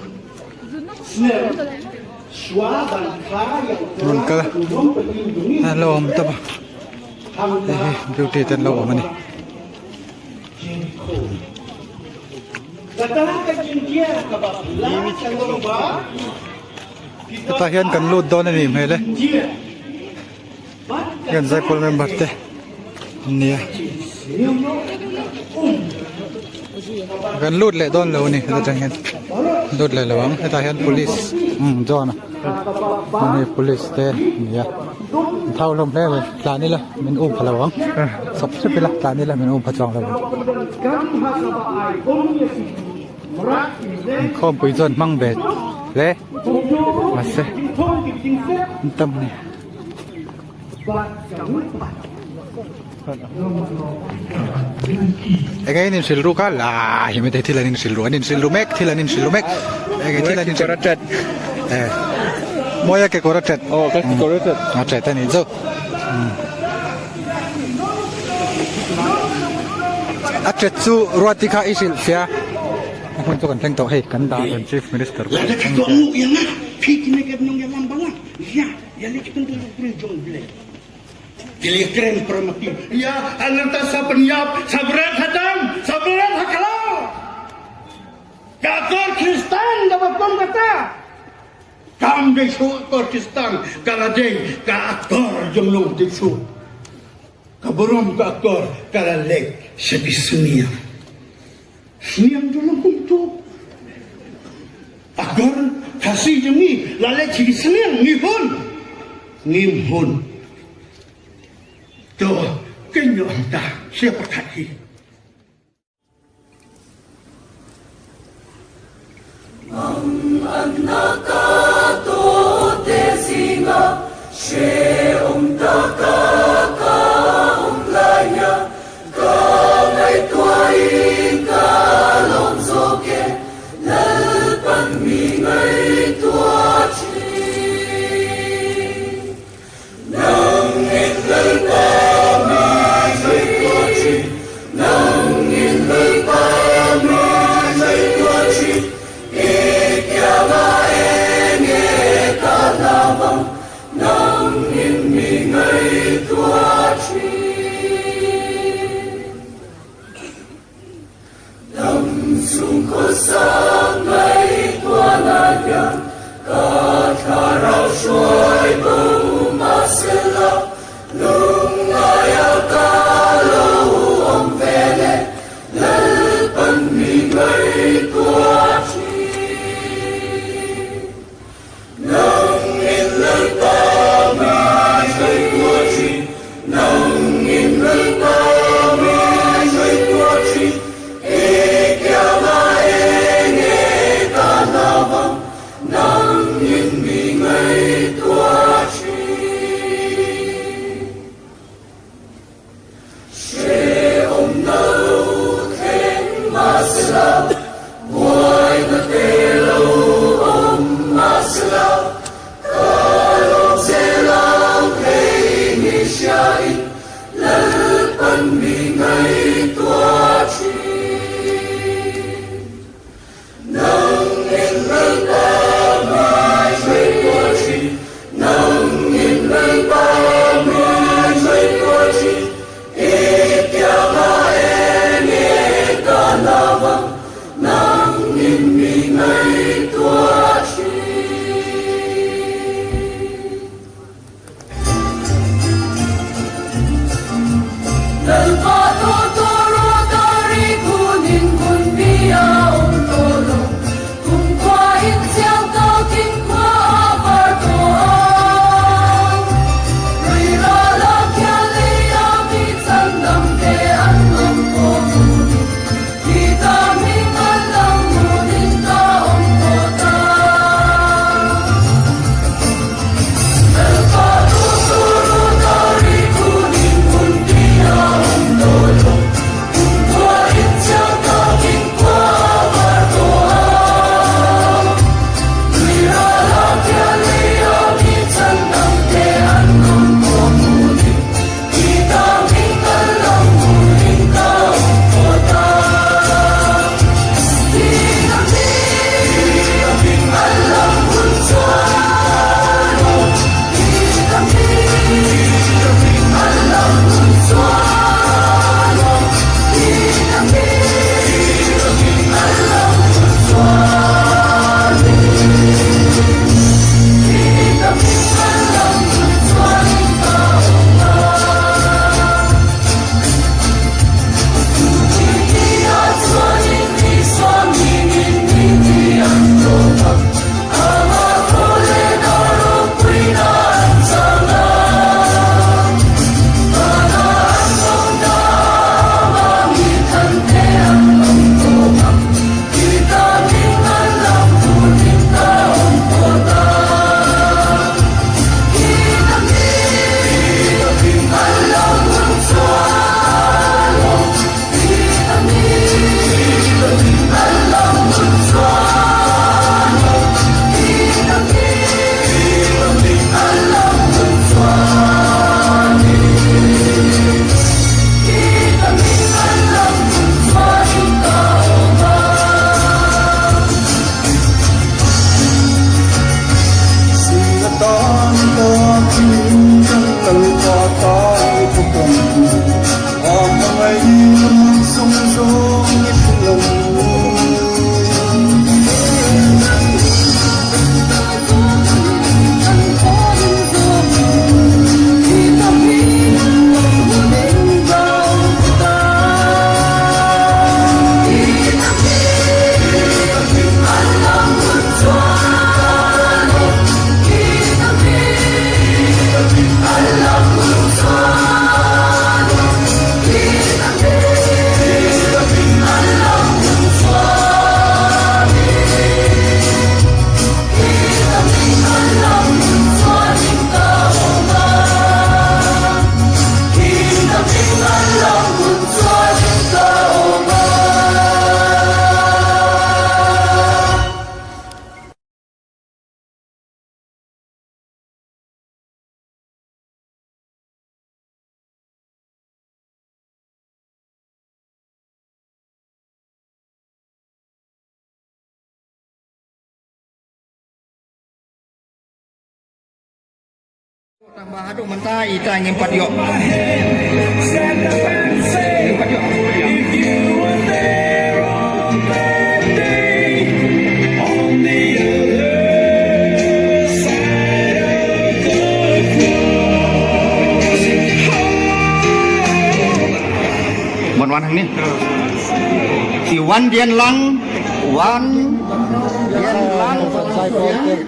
rawn kal a an lo awm tawp a hei hi duty te an lo awm a ni. Hetah hian kan lut dawn a nih hmel e hian zaipawl member te an ni a kan lut leh dawn lo a ni heta tang hian lut leh lo ang hetah hian police umm John a hei police te an ni a an thau hlawm hle mai tlan ila min um pha lo ang sawp sawp ila tlan ila min um pha chuang lo ang inkhawmpui chuan hmang ve hle mahse an tam a ni. Enge in inhrilh ruk a la hi maithei thil an inhrilh ru an inhrilh ru mek thil an inhrilh ru mek enge thil an inhrilh ru eh mawi a kekawr a tet aw ka kekawr a tet a tet a nih chu a tet chu ruati kha i hrilh fia a hmun chu kan thleng tawh hei kan dah chief minister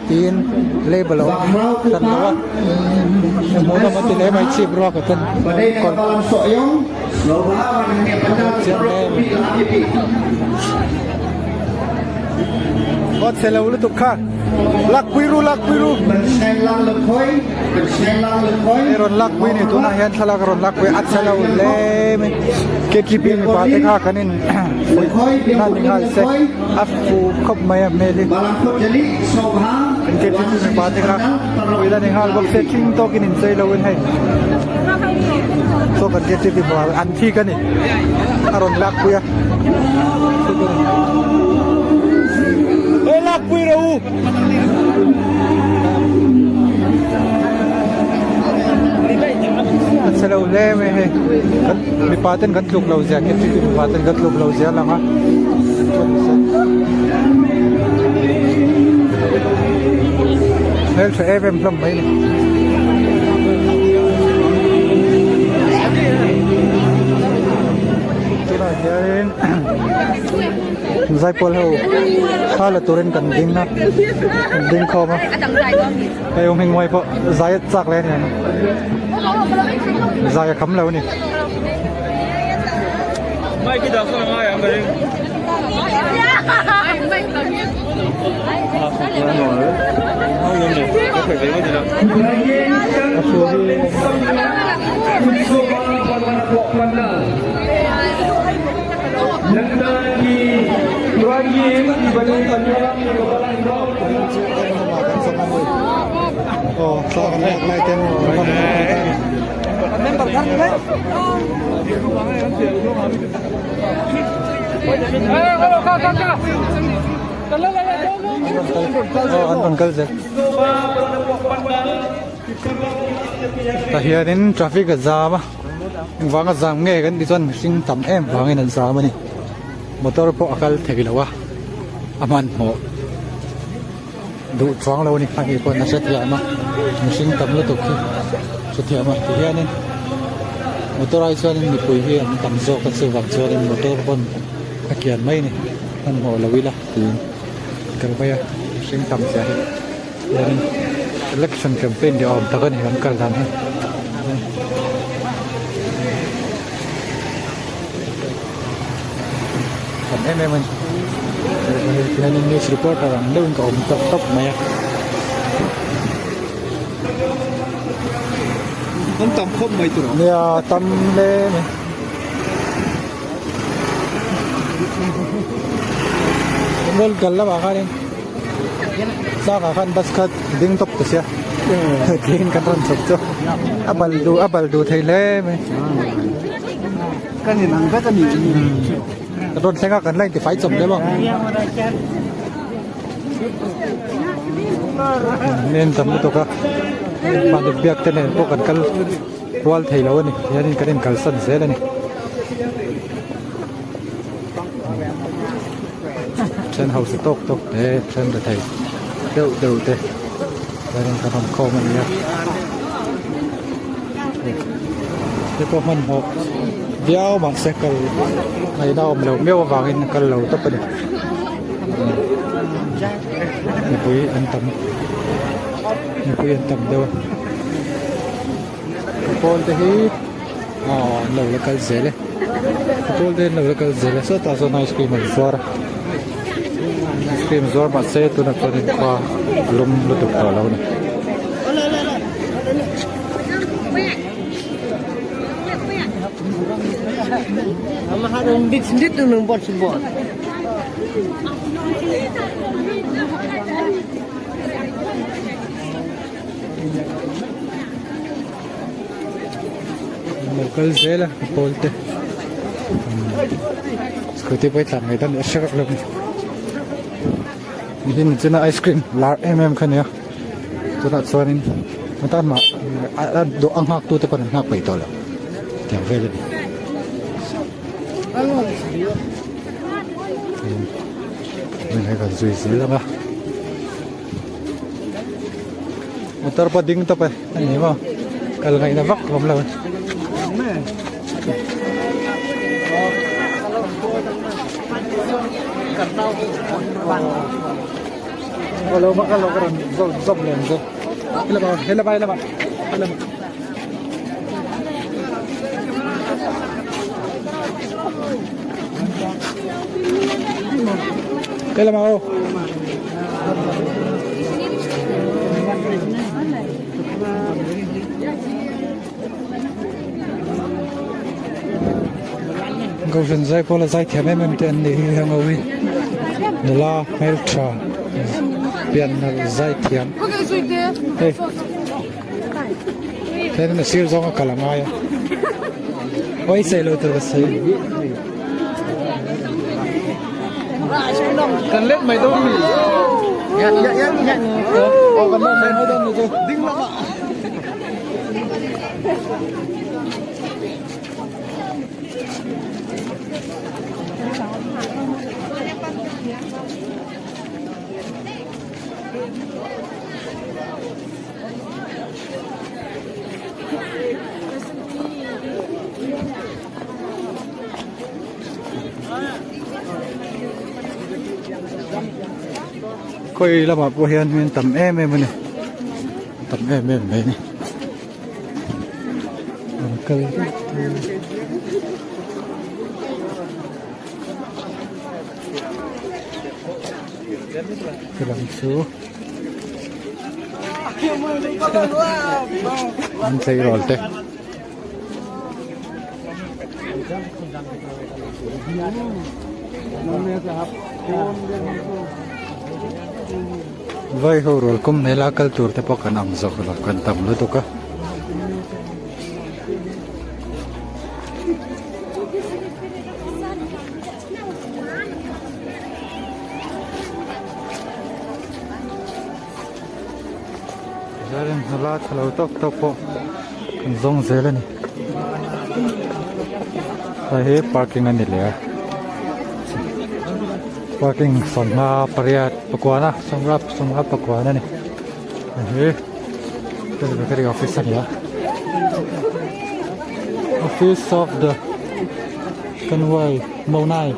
Tiin label a awm hran lo a hmuh nawm a ti hle mai chhip ruak a ten kawr chiang hle mai. Aw chhe lo lutuk kha lakpui ru lakpui ru hei rawn lakpui ni tunah hian thlalak a rawn lakpui a chhe lo hle mai ktp mipa te kha kan in fuih na ni nghal se a fuh khawp mai a hmel hi ktp mipa te kha fuih na ni nghal bawk se thing tawkin inchei lo in hei. Saw kan ktp hmuh ah an thik a ni a rawn lak pui a He lak pui ro u. A chhe lo hle mai hei kan mipa ten kan tluk lo zia ktp mipa ten kan tluk lo zia a lang a. Hmeltha em em hlawm mai a ni. Tunah hianin zaipawl ho thla la turin kan ding a kan ding khawm a hei awm hming mai pawh zai a chak leh a ni ang zai a kham lo a ni. Aw an rawn kal zel tah hianin traffic a zam a engvanga zam nge kan tih chuan mihring tam em vangin an zam a ni motor pawh a kal thei lo a a hmanhmawh. Duh chuang lo a ni hei pawh nasa thiam a mihring tam lutuk hi hrethiam a ti hianin motor ai chuanin mipui hi an tam zawk a chuvang chuanin motor pawn a kian mai a ni hmanhmawh lo ila tiin kal mai a mihring tam zia hi hianin election campaign ni awm tak a ni an kal dan hi. Tam em em a ni tihianin news reporter ang deuhin ka awm tawp tawp mai a. An tam khawp mai tur ang. Nia tam hle mai. Rawn kal lamah khanin tlangah khan bus kha ding tawp ta sia tiin kan rawn chhuk chu a bal duh a bal duh thei hle mai. Kan in ang vek a ni. Kan rawn thleng a kan la intifai chawp hle maw. Nen tam lutuk a mahni biak te nen pawh kan kal rual thei lo a ni hianin kan inkalsan zel a ni. Then hausa tawk tawk te then rethei deuh deuh te hianin kan rawn khawm a ni a. Te pawh hmanhmawh viau mahse kal ngaihna awm loh miau avangin a kal lo tawp a ni mipui an tam mipui an tam deuh a pawl te hi aw an lo la kal zel e pawl te an lo la kal zel e sawtah sawn ice cream an zuar a ice cream zuar mahse tunah chuan in khua a lum lutuk tawh lo a ni. Lo kal zel a pawl te scooty pawh hi tlan mai dawn a hre vak lo a ni nihin chuna ice cream lar em em kha a ni a tunah chuanin atan mah a dawh a nghak tute pawn an nghak peih tawh lo tiang vel a ni hei kan zui zel ang a. Motor pawh ding tawp e a ni maw kal ngaihna vak a awm lo a lo bak a lo ka rawn zawm zawm leh ang che helama helama helama helama helama aw. Kohhran zai pawh la zai thiam em em te an nih hi heng ho hi nula hmeltha pian nalh zai thiam hei henin a sir zawng a kal a ngai a. Oi sei lo tur ka sei. Kan let mai dawn mi. Ya ya ya ya. Oh kan let mai dawn mi chu. Ding lama. Khawi lamah pawh hian hmin tam em em a ni tam em em mai a ni an kal vek te lam chu an tleirawl te. Vai ho rual kum hmela kal tur te pawh kan ang zawk lo kan tam lutuk a. Zarin hnala tha lo tawk tawk pawh kan zawng zel a ni hei hi parking a ni leh a parking sawmnga pariat pakuana sawmnga sawmnga pakuan a ni hei hi presbytery office a ni a office of the Kanwai Monai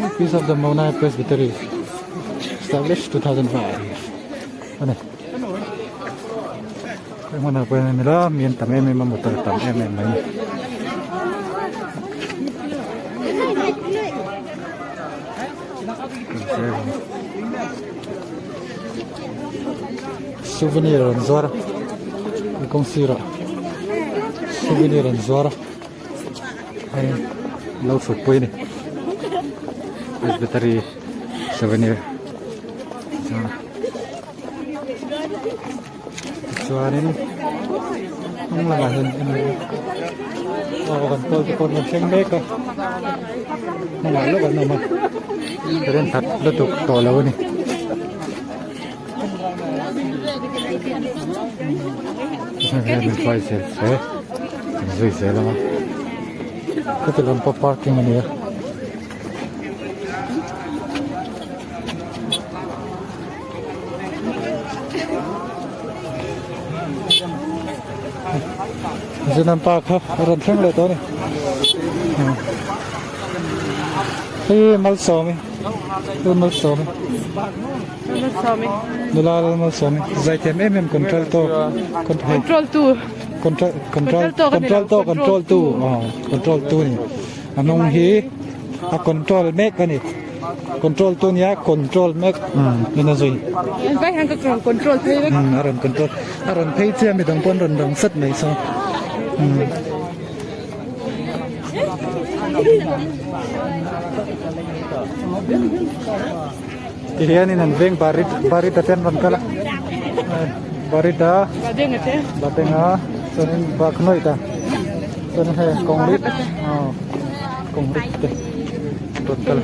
office of the Monai Presbytery established 2005 a ni heng hmunah pawh hian a mi an tam em em a motor a tam em em mai a ni. Souvenir an zuar a a kawng sirah souvenir an zuar a hei lo thut pui a ni presbytery souvenir Tichuanin hnung lamah hian aw kan pawl te pawh an rawn thleng mek a hnungah lawk an awm a current that lutuk tawh lo a ni. Min hruai zel se an zui zel ang a khati lam pawh parking a ni a. Zinam pa kha a rawn thleng leh tawh a ni hei Malsawmi hei Malsawmi Malsawmi nula Malsawmi zaithiam em em control to control tu control control control to control tu control tu ni a hnung hi a control mek a ni control tu nia control mek in a zui vai hian ka rawn control phei vek a rawn control a rawn phei chiah midang pawh an rawn rang sat mai so ti hianin an veng barit barit a te an rawn kal a barit a badenga te badenga chuanin bakhnawih ta chuan hei kawngrit aw kawngrit te rawn kal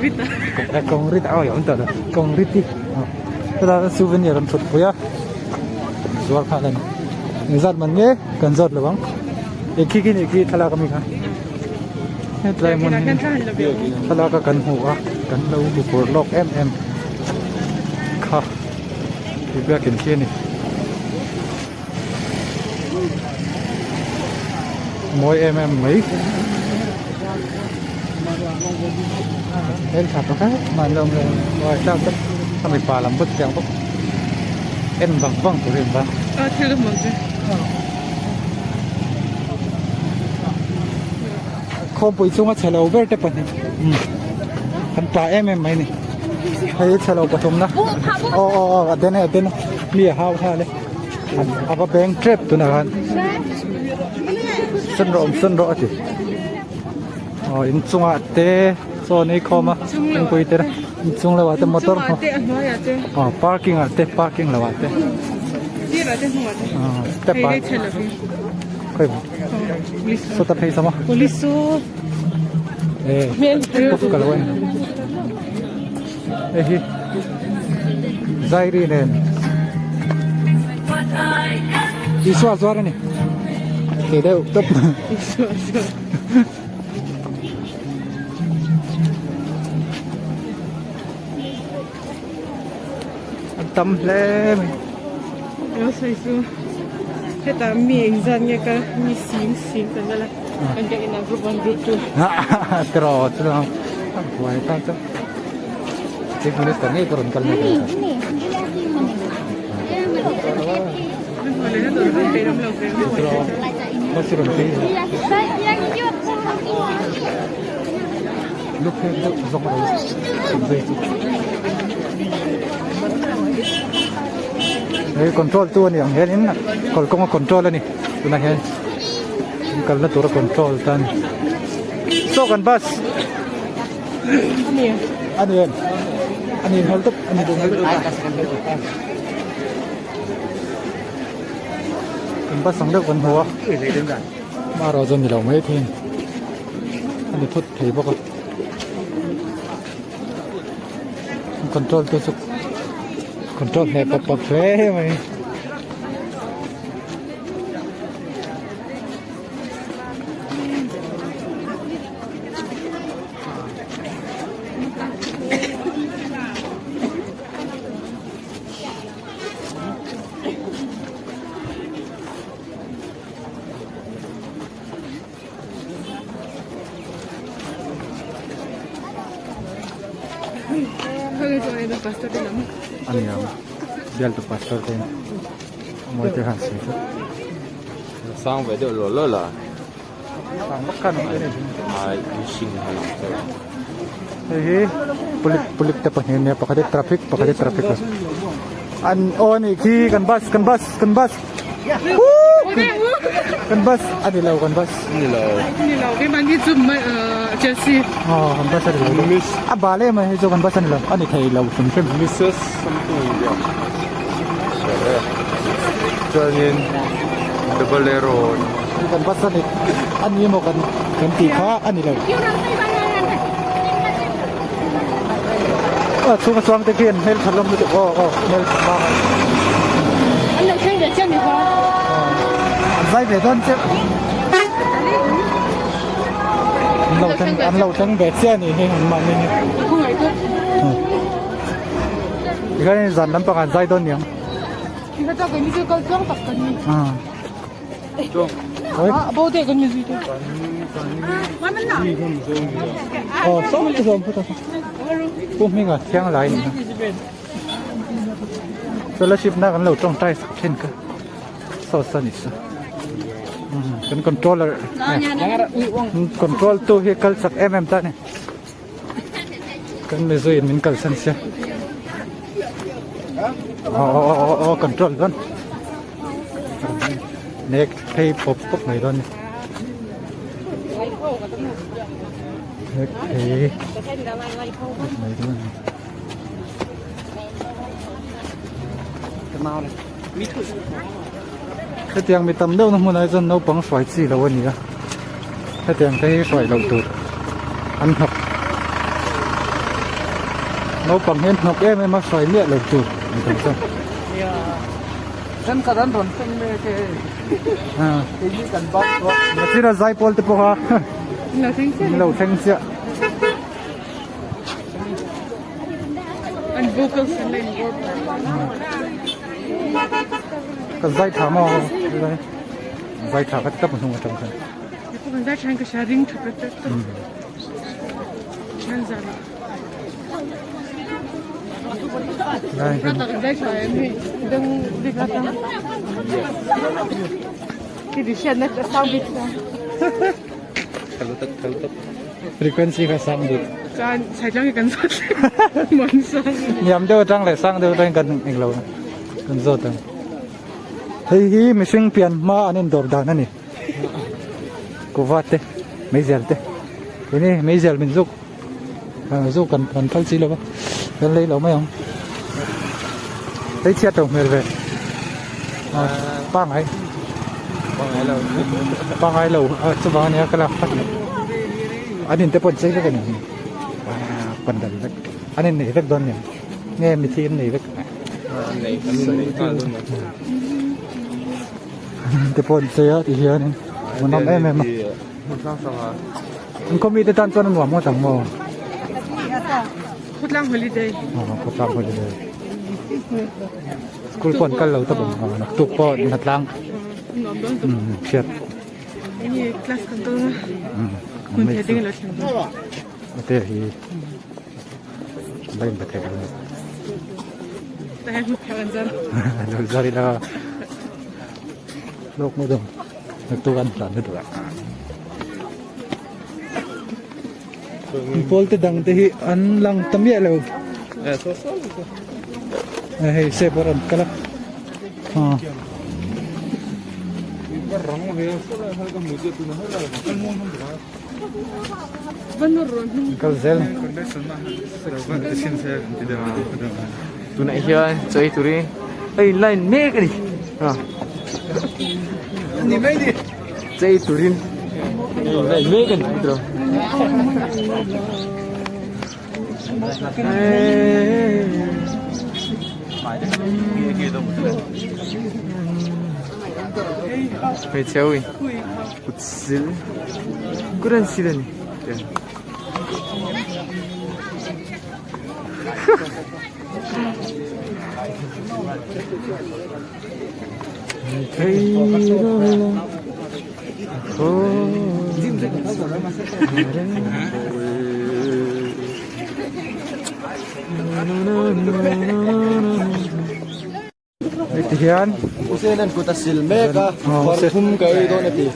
eh kawngrit a awm tawh lo kawngrit hi aw chutah chuan souvenir an thut pui a zuar nghal a ni engzat man nge kan zawt lo ang eng khi khi nih khi thlalak ami kha hetlai hmun hi thlalak a kan hmu a kan lo hmu pur lawk em em kha ti biakin khi a ni. Mawi em em mai hel tha tawh kher mahni awm leh uai tlak te a mipa lam pawh chiang bawk en vang vang tur hi an va a thil hmun chu khawmpui chunga chhe lo ber te pahnih an pa em em mai ni hei chhe lo pathumna aw aw aw a den e a den e mi a hau nghal e a va beng tep tunah khan sawn rawh awm sawn rawh a ti aw inchungah te chaw an ei khawm a thingpui te inchung lohah te motor aw parking ah te parking lohah te step ah khawi. Sawta phei sama. Police chu. Eh. Pop ka lo en. Hei hi. Zairi nen. Isua zuar ani. Ke deuh top. Isua zuar. An tam hle mai. Lo sawi chu hetah mi engzat nge ka mi sing sing kan la kan ka inah group 1 group 2. Tiraw chu ang buai ta chu. Chief Minister ngei pawh rawn kal mai thei a. Tiraw bus hi rawn phei. Lukheng deuh zawng a lo zui chu. Hei control tu ani ang hianin kalkawng a control ani tunah hian kalna tura control ta ani saw kan bus ani em ani hmel tawp ani duh hmel tawp kan bus ang deuh kan hmu a hmarawh chuan ni lo mai thei a ni. A ni phawt thei bawk a control te chu control hneh pawp pawp hle mai. Ani ang bial tu pastor te mawi te khan sawi tlat. Sang ve deuh law law la. Sang vak khan awm em Ai mihring a lang chauh. Hei hi pulit pulit te pahnih ania pakhat hi traffic pakhat hi traffic lo. An aw anih khi kan bus kan bus kan bus. Kan bus a ni lo kan bus. Ni lo. Ni lo keimah ni chu Chelsea. Aw kan bus a ni lo. A bal em a hei chu kan bus a ni lo a ni thei lo hrim hrim. Mrs something india. Chuanin double arrow. Kan bus a ni a ni emaw kan kan tih kha a ni lo. A chhunga chuang te khian hmeltha hlawm lutuk aw aw hmeltha hmang a. An lo thleng ve chiah ni kha. An zai ve dawn chiah. An lo thleng an lo thleng ve chiah ni hi an mahni hi. Khawngaih tawp. Tikhian zan lampang an zai dawn niang. Tikha chuan keini chu kal tluang tak kan ni. Ôi. Ờ, sawm te sawm phawt a. Pu hminga thiang lai ni. Fellowship na kan lo tawngtai sak thin ka. Saw sa ni sa. Kan controller. Control tu hi kal chak em em ta ni. Kan mizui in min kalsan sia. Aw aw aw aw control dawn. Nek phei pawp pawp mai dawn ni. Nek phei pawp mai dawn ni. Hetiang mi tam deuhna hmunah hi chuan naupang hruai chi lo a ni a hetiang te hi hruai loh tur an hnawk naupang hian hnawk em em a hruai miah loh tur ni thei chuan Thenkhat an rawn thleng mek e keini kan bak tawh Nachina zaipawl te pawh a lo thleng chiah. An vocals an la inbawr Ka zai tha maw zai tha ka ti tap hnung atang khan. Kan zai tha in ka hria ring tha pet pet tawp. Thian zan ah. Kan zai tha em hei dang rik atang. Ki di hriatna sang bik sa. Frequency kha sang bik. Chuan saitlang hi kan zawt man sang. Niam deuh atang leh sang deuh atang kan englo kan zawt ang. Hei hi mihring pian hma an indawr dan a ni. Kuva te meizial te ini meizial min zuk zuk kan kan phal si lova kan lei lo mai ang. Hei chhiat lo hmel ve. Pangai. Pangai lo chuvang ania ka lak tak an in te pawh an chei vek a ni hi pandal vek an in nei vek dawn nia nge mithi an nei vek an in te pawh an chei a ti hian in hmuhnawm em em a an khaw mite tan chuan a nuam ngawt ang maw Khawtlang holiday khawtlang holiday school pawh an kal lo ta bawk a naktuk pawh hnatlang hriat class kan kal a hun thei ding a lo thleng dawn ate hi la in ba thei lo ta hian hmu phek an zar lo zar ila lawk mu dawng naktuk an hlan na duh a pawl te dang te hi an lang ta miah lo hei sep a rawn kal a kal zel tunah hian chaw ei turin a in line mek a ni chaw ei turin a in line mek a ni Hmeichhe ho in kut sil kut an sil a ni. Heti hian Hussein an kut a sil mek a parthum ka ei dawn a ti.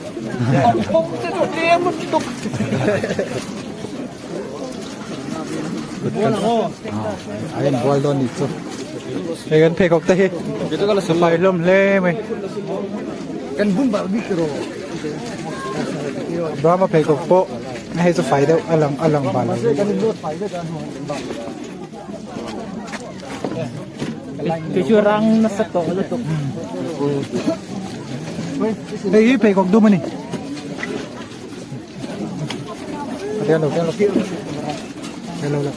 A inbual dawn nih chu. Hei kan pheikhawk te hi a fai hlawm hle mai. Kan bun bar bik tiraw. Brahma pheikhawk pawh hei chu fai deuh a lang a lang bal lo. Kei chu rang nasa tawh lutuk. Hei hi pheikhawk dum a ni. Hello, hello. Hello, hello.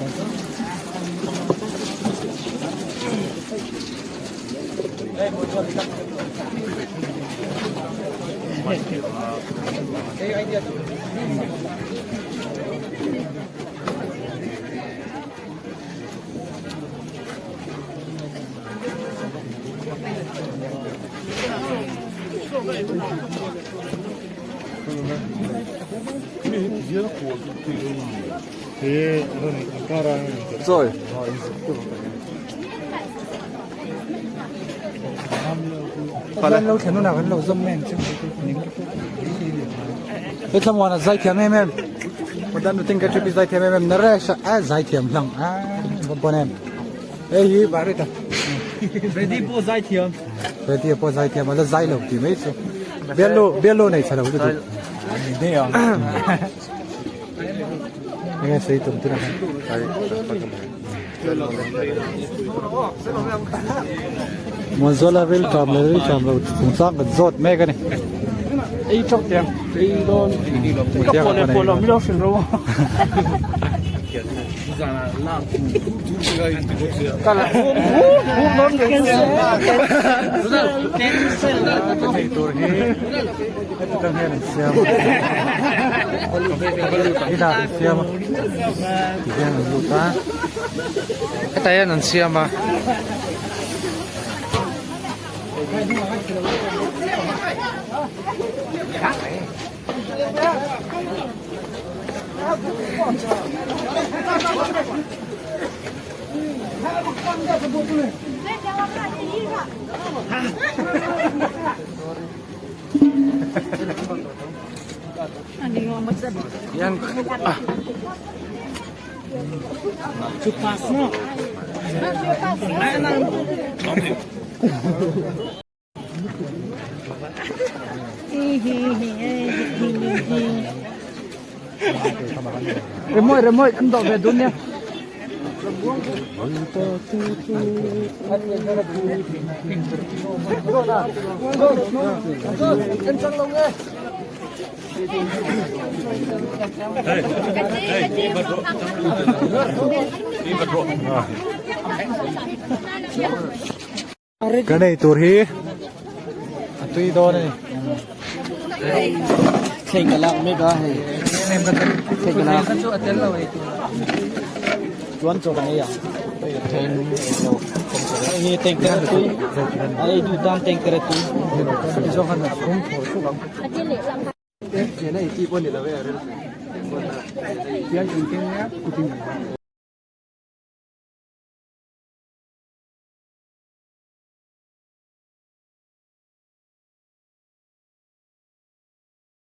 Sorry. Kan lo thlen hunah kan lo zawm mai ang chu. He thlamuan a zai thiam em em. Madan nuting ka trip i zai thiam em em Naresh a zai thiam hlang a va bon em. Hei hi Bharat a. Ready pawh zai thiam. Ready pawh zai thiam a la zai lo tih mai chu. Biallo biallo nei chhe lo lutuk. Enge sei tum tir ang. Muanzuala ril ṭam leh ril ṭam lo chungchang kan zawt mek a ni. Ei chawk tiang. Ei dawn. Ka pawh leh pawh lo mi lo hrilh ro. Ei tur hi heti tang hian an siam a. Inah an siam a. Ti hian an lut a. Hetah hian an siam a. Remote remote an dawh ve dun nia. Kan ei tur hi a tui dawn a ni. Thleng ka lak mek a hei. Thleng ka lak. Chu a tel lo ei tur. Chuan chaw kan ei ang. Thleng ei lo. Hei teng tere tui. A ei duh tan teng tere tui. Tian kan keng nia kutin.